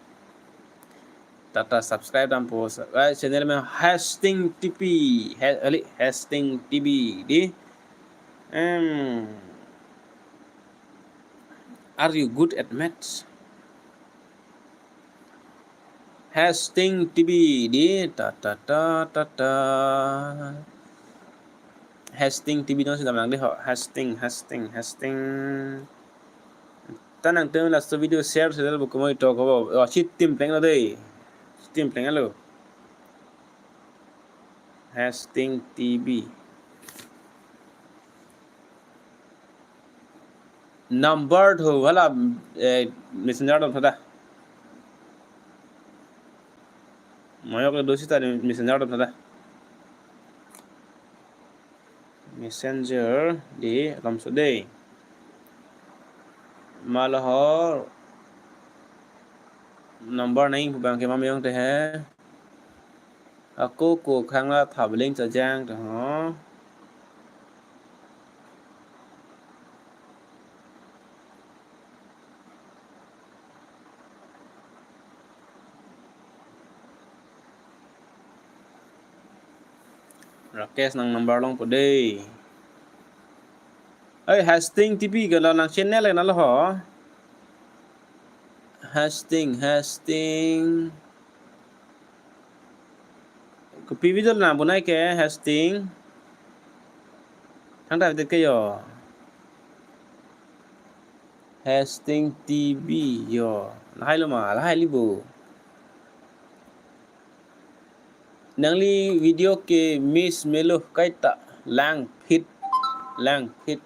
Ta, ta subscribe dampo, eh, channel me Hasting T V, ha-, ali, Hasting T V di. Em, are you good at maths? Hasting T V di, ta, ta, ta, ta, ta. Hasting T V dong si damlang di ho. Hasting, Hasting, Hasting. Ta nangtum laso video share sel bo kumoi tok ho. Oh, chitim pleng lo dei. Chitim pleng lo. Hasting T V. Number tho hala, eh, messenger dam thada. Mayok le do sita messenger dam thada. Messenger di lam so dei. Malahor number nai pu bang ke mam yong te he. Ako ko khang la tha beling chajang te ho. Rakesh nang number longpo dei. Oi, Hasting T V ke lo nang channel ke na lo ho. Hasting, Hasting. Kopi video na bonai ke Hasting. Thangta video ke yo. Hasting T V yo. Lahai lo ma, lahai li bo. Nangli video ke miss melo kaita, langphit, langphit.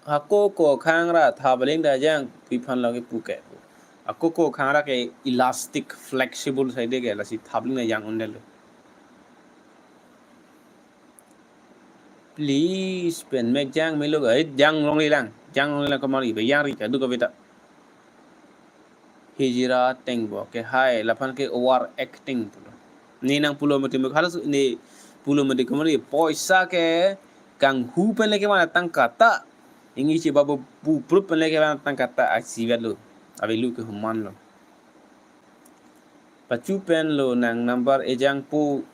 Hako ko khangra thabling da jang piphan lagi puke. Hako ko khangra ke elastic, flexible side ke lasi thabling da jang undelo. Please pen mek jang melo ga, eh, jang longle lang, jang longle lang kamari, be jang ri ka du ka beta. Hijira tengbo ke hai, laphan ke over acting pulo. Ne nang pulo mati mek halas ne pulo mati kamari, poisa ke kanghu pen leke mana tangka ta. Ingi si babu pu prup pen leke mana tangka ta aksi vet lo. Avelu ke human lo. Pachu pen lo nang number ejang pu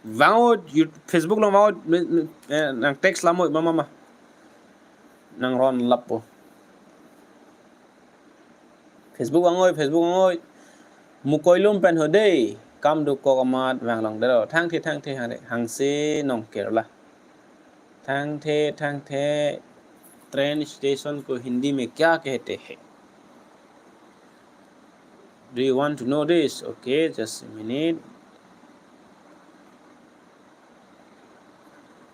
vangoi, you-, Facebook lo vangoi, me-, me-, eh, nang text lamoi mama ma. Nang ron lapo. Facebook vangoi, Facebook vangoi. Mukoilum pen ho dei, kam dokok amat vanglong dero. Thangthe, thangthe, hangre, hangse nong Kerala. Thangthe, thangthe, train station ko Hindi mein kya kehte hai? Do you want to know this? Okay, just a minute.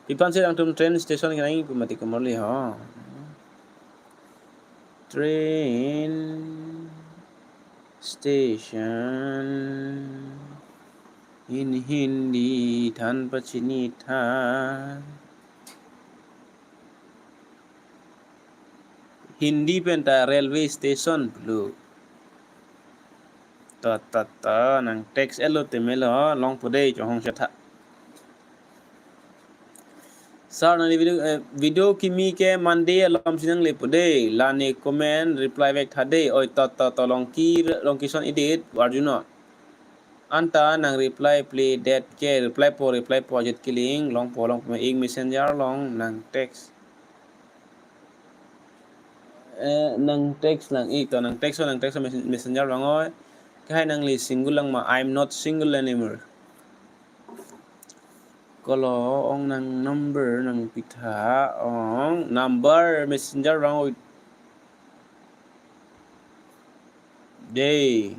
Piphan si nangtum train station kenai pu mati kamari ho. Train station in Hindi than pachini than. Hindi pen ta railway station pulo. Ta, ta, ta, nang text elo te melo, longpo dei, chonghong chetha. Sir, nangli video, eh, video kimi ke Monday alom si nanglepo dei, lane comment reply back tha dei, oi, ta, ta, ta, longki, longki son edit, arjuno. Anta nang reply ple det ke, reply po, reply po, ajat kiling, longpo, longpo, ik messenger along, nang text. Eh, nang text lang ik to, nang text, nang text mes-, messenger lang oi. Kahai nangli single lang ma, I'm not single anymore. Kolo ong nang number nang pitha ong number messenger lang oi. Dei.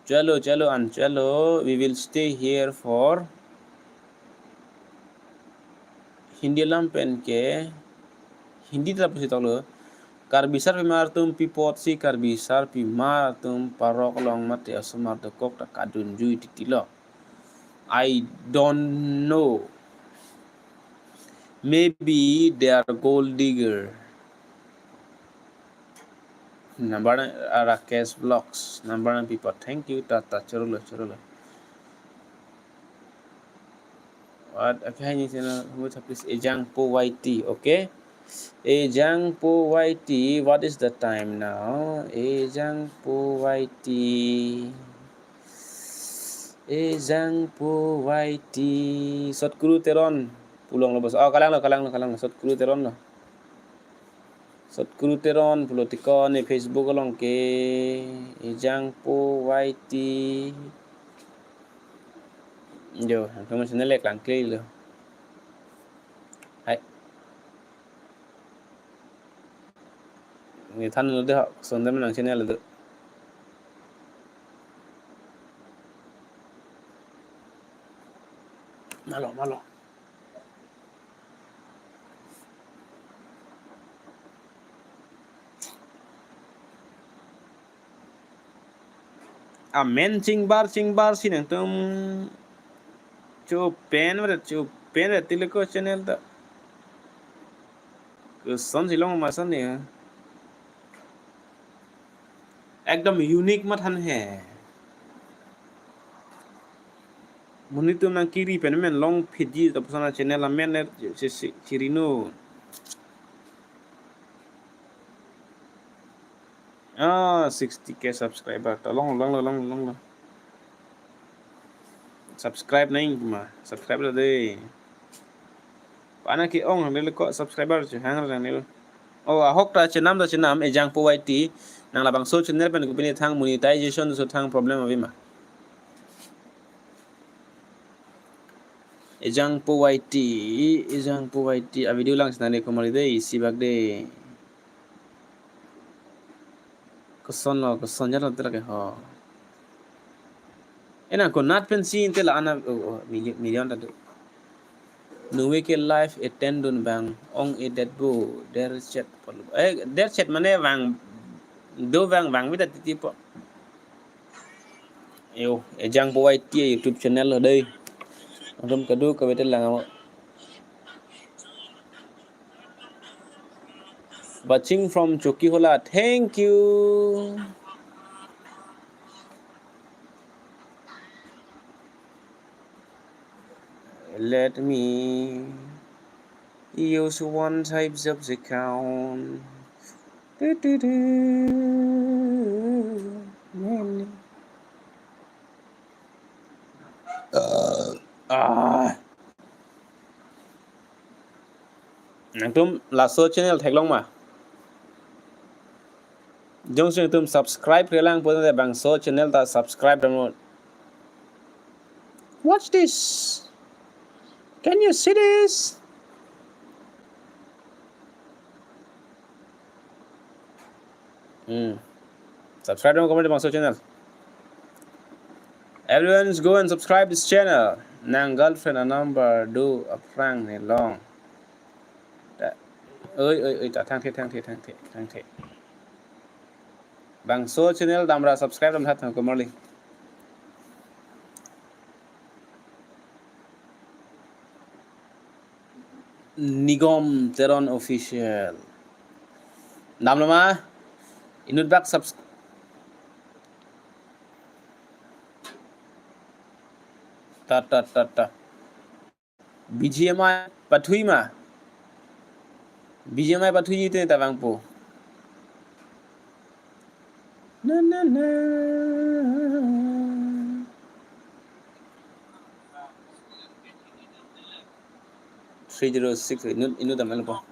Chalo, chalo, an chalo. We will stay here for Hindi alam pen ke. Hindi ta pusi toklo. Karbi sarpimar atum pi apotsi Karbi sarpimar atum parok along mate osomar dokok ta kadunjui titilo. I don't know. Maybe they are gold digger. Number, uh, Rakesh Vlogs. Number and people. Thank you. Tata chorolo, chorolo. What? Okay, hi, channel. Who is, please? Ejang po Y T. Okay. Ejang po Y T. What is the time now? Ejang po Y T. Ejang po Y T. Sot Kuru Teron. Pulong lo bos. Oh, kalang lo, kalang lo, kalang lo. Sot Kuru Teron lo. Sot Kuru Teron pulo tiko ne Facebook along ke Ejang po Y T. Jo, nangtum channel le klangkle lo. Hai. Ni than lo de ha, sondem nang channel do. Malo, malo. Amen chingbar chingbar si nangtum chupen vet chupen vet tileko channel ta. Koson si long masan ya. Ekdom unique mathan he. Monit atum nang kiri pen men long phitji ta pusana channel amen er si, si, chirino. Ah, sixty K subscriber. Ta long, long, long, long, long, long. Subscribe nang ma, subscribe lo de. Pana ke ong hang le ko subscriber chu hang rang ne. Oh, ahok ta chenam ta chenam Ejang po Y T. Nang labangso channel pen kopine thang monetization so thang problem ave ma. Ejang po Y T, Ejang po Y T a video lang chenam le komari de isi bak de. Koson lo, koson jalo te lake ho. Ena konat pensi inte la ana, oh, oh, million, million ta do. Nove ke live attend dun bang ong-edet bo, der chat pon. Eh, der chat mane bang, do bang, bang bida titi po. Yo, ejang po Y T YouTube channel lo dei. Nangtum kado kave te lang amo. Watching from Chokihola. Thank you. Let me use one types of account. Do, do, do. Many. Uh, ah. Nangtum laso channel theklong ma? Jongsi nangtum subscribe-re lang pulote bangso channel ta subscribe dam non. Watch this. Can you see this? Hmm. Subscribe dam, comment bangso channel. Everyone is go and subscribe this channel. Nang girlfriend a number do aphrang ne long. Ta. Oi, oi, oi, ta thangthe, thangthe, thangthe, thangthe. Bangso channel damra subscribe dam tha thang komarli. Nigom Teron Official. Damlo ma? Inut bak subs-, ta, ta, ta, ta. B G M I pathui ma? B G M I pathui te ta bang po. Na, na, na. Three zero six, inut, inut amen po.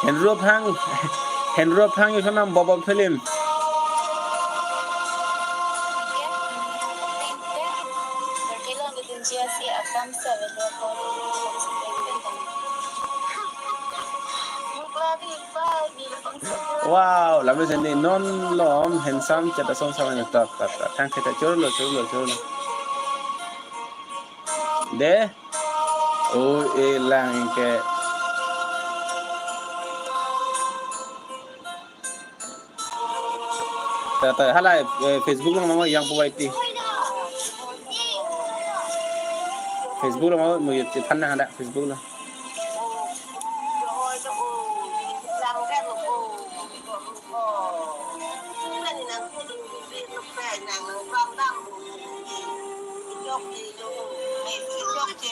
Henrup hang, Henrup hang ikhonam Bobo film. Wow, lalu sini non lom handsome chat asong sama nyetok tak tak. Thangthe ta chorlo, chorlo, chorlo. De. Oh, e lang ke. Ta, ta, hala, eh, Facebook lo mama yang po Y T. Facebook lo mama mo yut than na handa Facebook lo.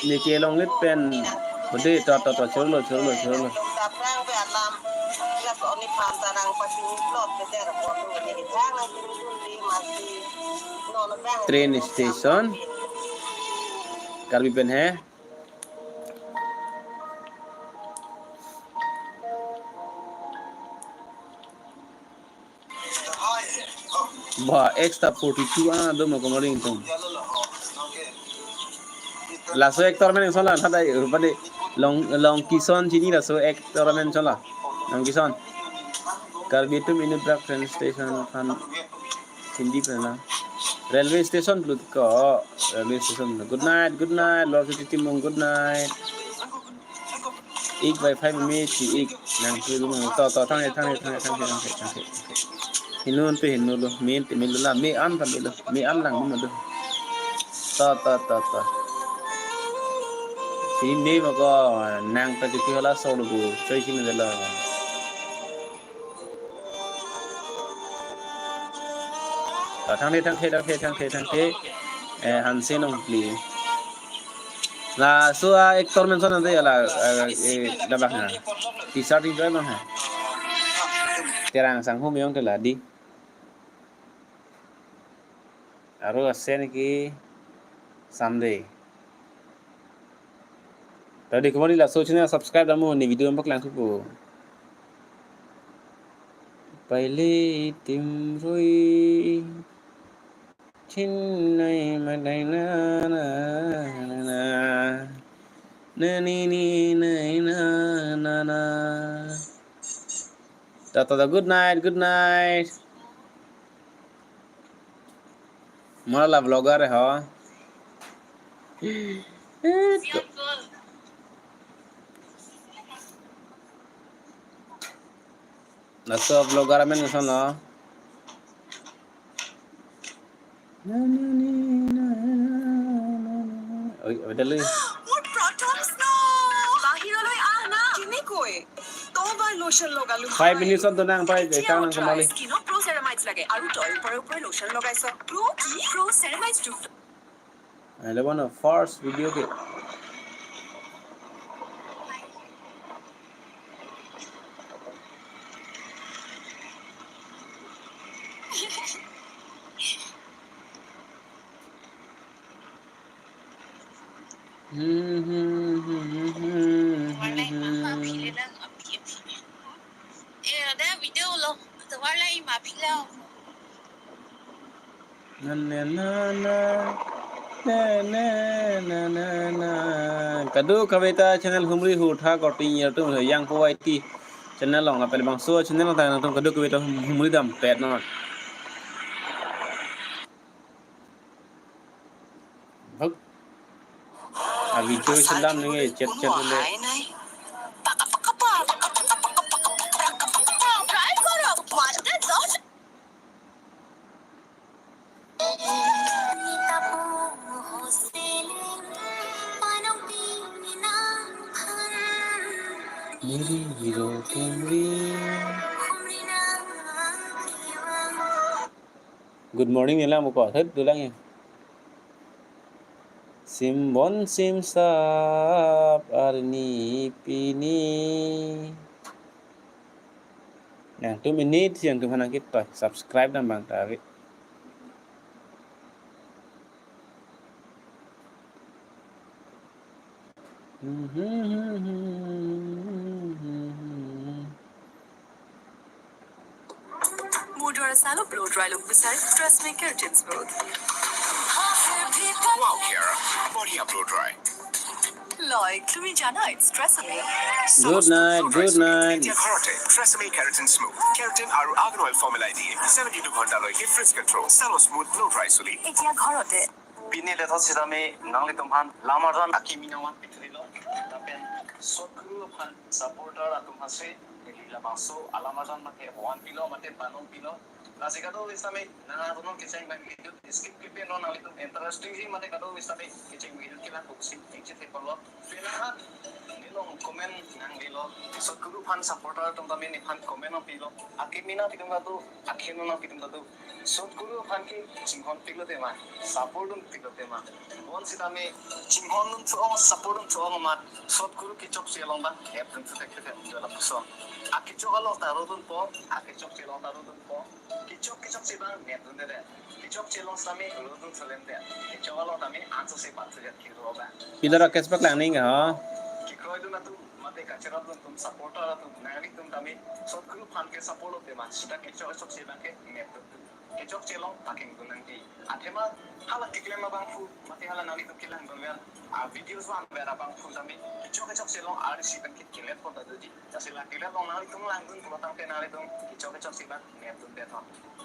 Ne kelong lit pen. Hode to to to chorlo chorlo chorlo. Train station. Karbi pen he. Ba, extra forty-two a do mo komaring tum. Laso actor amen son la thadai rupade long long kison chini laso actor amen son la. Long kison. Karbi atum inut bak train station aphan Hindi pen la. Railway station lut ko railway station. Good night, good night. Lord Suti Timung, good night. Ik bai phai mi si ik nang tu dum to to thang thang thang thang thang thang. Hinun pe hinun lo, min te min lo la, mi an ta min lo, mi an lang min lo. To to to to. Si mi mo ko nang ta chuti hala so lo bu, choi si min lo. To thang thang thang thang thang thang thang. Eh, Hanse Nongpli. Laso a actor amen son ante la, eh, eh, labang ha. T-shirt enjoy bang ha. Terang sang hum yong te la di. Aro ase niki someday. Tadi kemari laso channel subscribe dam mo, ne video paklang thupo. Paile itim roi. Chin nai ma dai na na na na. Na ni ni nai na na na. Tata, good night, good night. Mara la vlogger ho. Laso vlogger amen koson lo. Oi, oi, dali. What products no? বাহিৰলৈ আহ না। কেনেকৈ? তবাৰ লোচন লগালো। Five minutes ত donang pai, এতিয়া kang nang উঠাই kemali। স্কিনত প্ৰ' চেৰামাইডছ লাগে আৰু তই ওপৰে ওপৰে লোচন লগাইছ। প্ৰ' কি? প্ৰ' চেৰামাইডছ tooth. Ele bono first video ke. Hmm, hmm, hmm, hmm, hmm, hmm, hmm. Warna yang mana? Pilih lang, ambil, ambil. Eh, ada video lo. Tawar lai ma pila. Na, na, na, na. Na, na, na, na, na. Kadokave ta channel humri hutha korte nangtum, Yangpo Y T channel along, lapen bangso channel along ta nangtum kadokave ta hum-, humri dam pet non. Bak. A video selam nang e chat chat le. Try koro, what the dog? Meri hero kemri. Good morning, nila muko. Hei, dolang ya. Simbon simsap arni pini. Nangtum ini, nangtum hanang kita subscribe dan bang tarik. মোৰ দৰে ছালক ব্ল' dry look বিচাৰে? Trust me, keratin smooth. Wow care, বঢ়িয়া ব্ল' ড্ৰাই। লয়, তুমি জানা, ইটছ ট্ৰেছমি। Good night, good night. এতিয়া ঘৰতে ট্ৰেছমি কেৰাটিন স্মুথ, কেৰাটিন আৰু আৰ্গন অইল ফৰ্মুলাই দিয়ে ছেভেণ্টি টু ঘণ্টালৈকে ফ্ৰিজ কণ্ট্ৰল। ছালৰ স্মুথ ব্ল' ড্ৰাই চুলি। এতিয়া ঘৰতে। Pini lethot sitame nanglitum aphan alam arjan akimi nangvan pithulo. Lapen Sot Guru aphan supporter atum aphansi neli labangso alam arjan mate hovan pilo mate panon pilo. Lasi kadokave sitame nangtum kecheng abang video skip kepi non, nanglitum interesting si mate kadokave sitame kecheng video kelang kosi kecheng thepolo. Pina neli along comment nanglelo. Sot Guru aphan supporter atum tame nephan comment nangpilo. Akimi nangpitum ta do, akhei nangpitum ta do. Sot Guru aphan ke chinghon piklo tema, support dun piklo tema. Bonsitame chinghon dun thu-ong, support dun thu-ong amat Sot Guru kechokche along ta nep dun thu thek thek dun lapuson. Akechok along ta ro dunpo, akechokche along ta ro dunpo. Kechok kechokche abang nep dunde. Kechokche along sitame ro dun thu lem de. Kechok along tame anso se pathu jat kiro ba. Pidar Rakesh paklang ning ha. Kekroi dun atum mate kacherap dun atum, supporter atum, nanglitum tame Sot Guru aphan ke support lo tema, sita kechok kechokche abang ke nep dun. Kechokche along paking dun nangji. Athema hala keklem abangphu mate hala nanglitum kelang dunver, a videos vanver abangphu tame kechok kechokche along arsi pen ke kelet pon ta doji. Lasi la kelet along nanglitum lang dun pulo tangte nanglitum kechok kechokche abang nep dunde thon.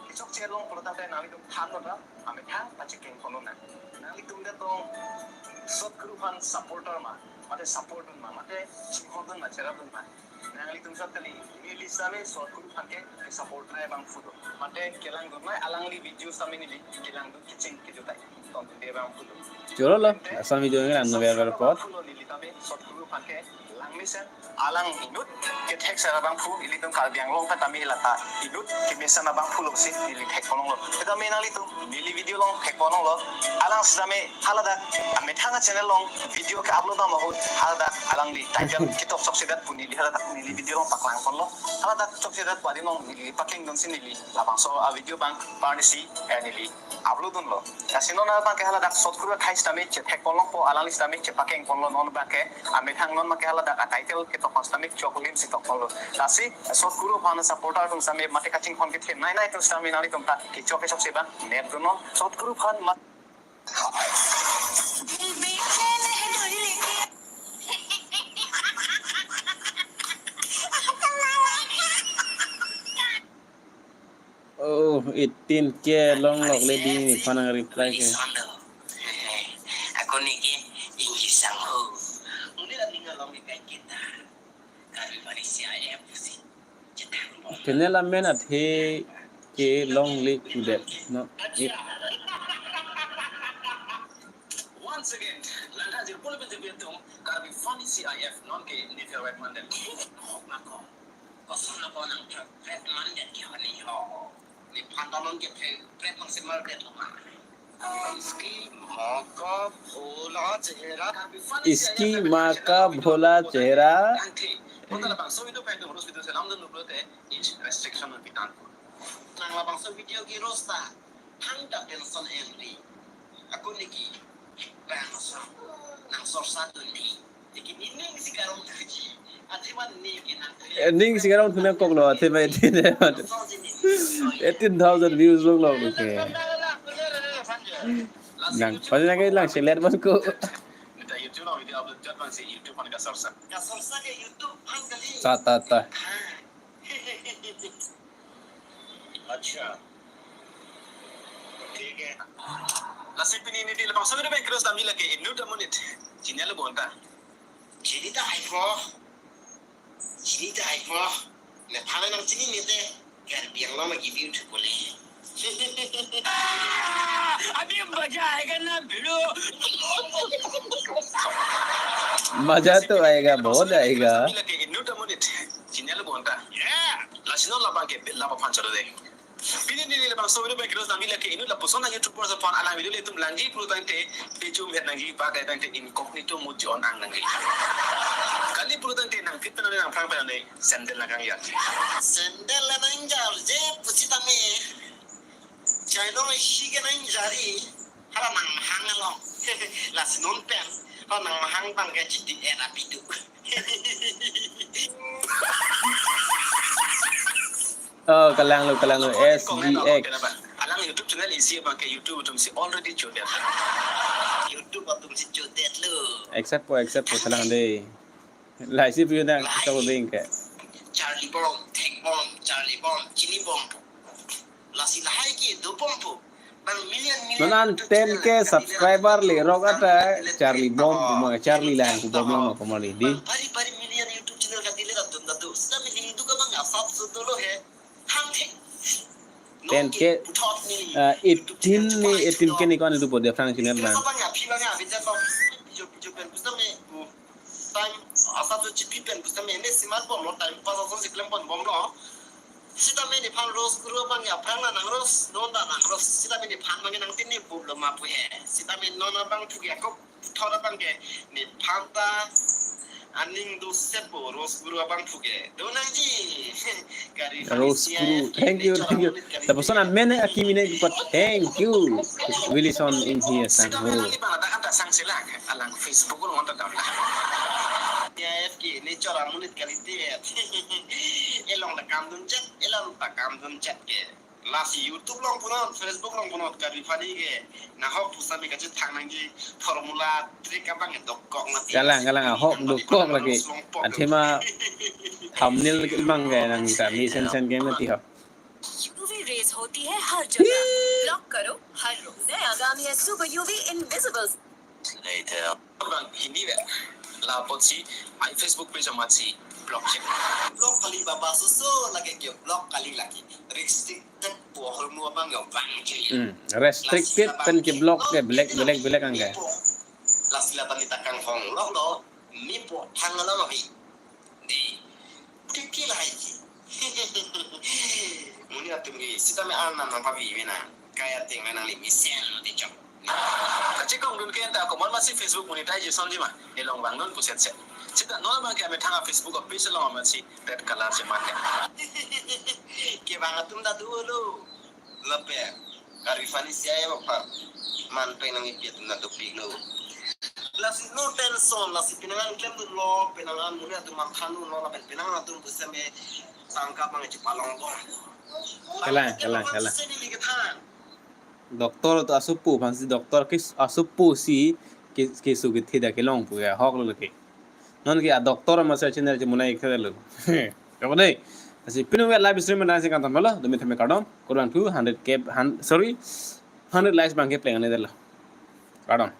Kechokche along pulo tangte nanglitum than lo ta, amethang pachekeng pon lo nang. Nanglitum det along Sot Guru aphan supporter ma, mate support dun ma, mate chinghon dun ma, cherap dun ma. Nanglitum sat kali, neli sitame Sot Guru aphan ke support nai abangphu do. Mate kelang dun nai alangli video sitame neli kelang dun kecheng kejutai. Ton dun de abangphu do. Choro lo, asal video ngelang no ver ver pot. Abangphu lo neli tame Sot Guru aphan ke Mesen alang inut kethek sar abangphu ilitum Karbi Anglong pen tame lata inut kemesen abangphu lo si neli thekpon longlo. Tame nanglitum neli video along thekpon longlo. Alang sitame haladak amethang a-channel along video ke-upload dam ahut haladak alangli title ketok chokchedet pu neli haladak neli video along paklangponlo. Haladak chokchedet pu adim along neli pakeng dunsi neli labangso a-video abang parnisi, eh, neli upload dunlo. Lasi non abangke haladak Sot Guru akhai sitame chethekpon longpo, alangli sitame chepakengponlo non abangke. Amethang non abangke haladak a-title ketok sitame choklim si tokponlo. Lasi Sot Guru aphan supporter atum sitame mate kachinghon kethenei nei atum sitame nanglitum ta kechok kechok si abang nepdunnon. Sot Guru aphan ma- Oh, eighteen K longlok le di nephan nang reply ke. Ako niki ingki sangho. Muni la ninga long kai kita. Kami Malaysia ya pusi. Channel amen athe ke longle kudet no. It- Once again, langkha jirpon pen jirpon tum Karbi Funny C I F non ke ni favorite mandal. Hok na ko. Koson na ko nang favorite mandal ke honi ho. Nephan ta non ke favorite mang se mar det lo ma. Iski maa ka bhola chehra. Iski maa ka bhola chehra. Kangthe. Pon ta labangso video pen tum roast video selam dun nuklo te age restriction non pitan. Nang labangso video ke roast ta. Thangta tension em ri. Ako niki. Bang so. Nang sorsa dun ni. Niki ni ning si karong tuji. Athe man ni ke nang. Eh, ning si karong tu nangkoklo, athe mai tin. Eighteen thousand views longlok ke. Nang, pasti nang lang share ban ko. Nita YouTube along video upload jat bang si YouTube aphan kasorsa. Kasorsa ke YouTube aphan kali. Ta, ta, ta. Acha. Thik hai. Lasi pini neli labangso video pen cross damji lake inut amonit. Chini lo bonta. Chini ta hai po. Chini ta hai po. Nephan nang chinine te. Karbi Anglong ma giving to pole. अभी मजा आएगा ना भिड़ो। मजा तो आएगा, बहुत आएगा। Inut amonit. Chini lo bonta. Yeah. Lasi non labang ke labang aphan chalo de. Pini neli labangso video pen cross damji lake inut lapuson a-YouTuber aphan alang video le itum langji pulotangte pejum het nangji bak tangte incognito mode on ang nangji. Kali pulotangte nang fit nang nang phrang pen ne sandal nang kangjar. Sandal nang jarje pusitame. Chai nong isi ke nang jari. Hala nang mahang along. Lasi non pen. Hala nang mahang abang ke chiti era pitu. Oh, kalanglo, kalanglo, S G X. Alang YouTube channel isi abang ke YouTube atum si already chodet. YouTube atum si chodet lo. Accept po, accept po, salang de. Lahai si view nang, lahai. Kita ko bing ke. Charlie Bom, Thek Bom, Charlie Bom, Chini Bom. Lasi lahai ke do bom po. Bang million, million. Non an ten K subscriber lerok ata Charlie Bom pu ma, Charlie lang pu bom lang ma pu ma li di. Bang bari bari million YouTube channel kati le dun dadu. Sita million du ka bang asap su dolo he. Hang the. Ten K, ah, eighteen ni, eighteen K ni kon itu po de Frank channel bang. Bang ya, phi bang ya, bijan bang. Pijo pijo pen pusitame. Time asap su chipi pen pusitame ne simat bomlo, time pass ason si klem pon bomlo. Sitame nephan roast guru abang ya phrang na nang roast, non ta nang roast. Sitame nephan abang nang tin ni bublo ma pu he. Sitame non abang phu ya kok thor abang ke nephan ta aning do sepo roast guru abang phu ke. Do nangji. Roast guru. Thank you, thank you. Lapuson amen akimi ne pat. Thank you. Wilson in here, sang ho. Alang Facebook along ta dam la. Ya F K ni chora monit kali te. Elong ta kam dun chet, elong ta kam dun chet ke. Lasi YouTube along punon, Facebook along punon, Karbi Funny ke. Nahok pusitame kachethang nangji formula trick abang dokok mati. Kalang, kalang, ahok dokok lagi. Athema thumbnail ke mang ke nang kami sen sen ke mati ho. UV rays होती है हर जगह। ब्लॉक करो हर रोज। नया गामी S two UV invisible. Later. Bang ini be. Lapotsi, ai Facebook page amatsi block check. Block kali baba susu lagi ke block kali lagi. Restricted po hol mu abang ya bang je. Hmm, restricted pen ke block ke belek belek belek angke. Lasi la tani takang hong lo lo. Mi po thang along avi. Di. Tiki lahai ji. Monit atum ke sitame arnam nangpavi vena. Kai ateng nangli mesen lo di chok. Kachekong dun ke anta komat masi Facebook monetization ji ma. Elong vangdun pusetset. Sita non ma ke amethang a-Facebook a-page along masi red color si mate. Kevang atum ta dolo. Lapen ka-refund isi ai bapha. Man penang ipi atum ta dopiklo. Lasi no tension, lasi penang an klemdunlo, penang an monit atum mangkhandunlo, lapen penang atum pusitame tangka bang chepalong bom. Kalang, kalang, kalang. Seni lagi than. Doctor to asopo, aphansi doctor ke asopo si ke, keso kethe ta kelong pu ahok lo ke. Non ke a-doctor masi channel chemunai khe lo. Kamu dei. Lasi pinu ke live stream nangsi kangton lo, dumi thame kardom. Kurang two hundred K, han-, sorry, hundred likes bang ke pleng ani detlo. Kardom.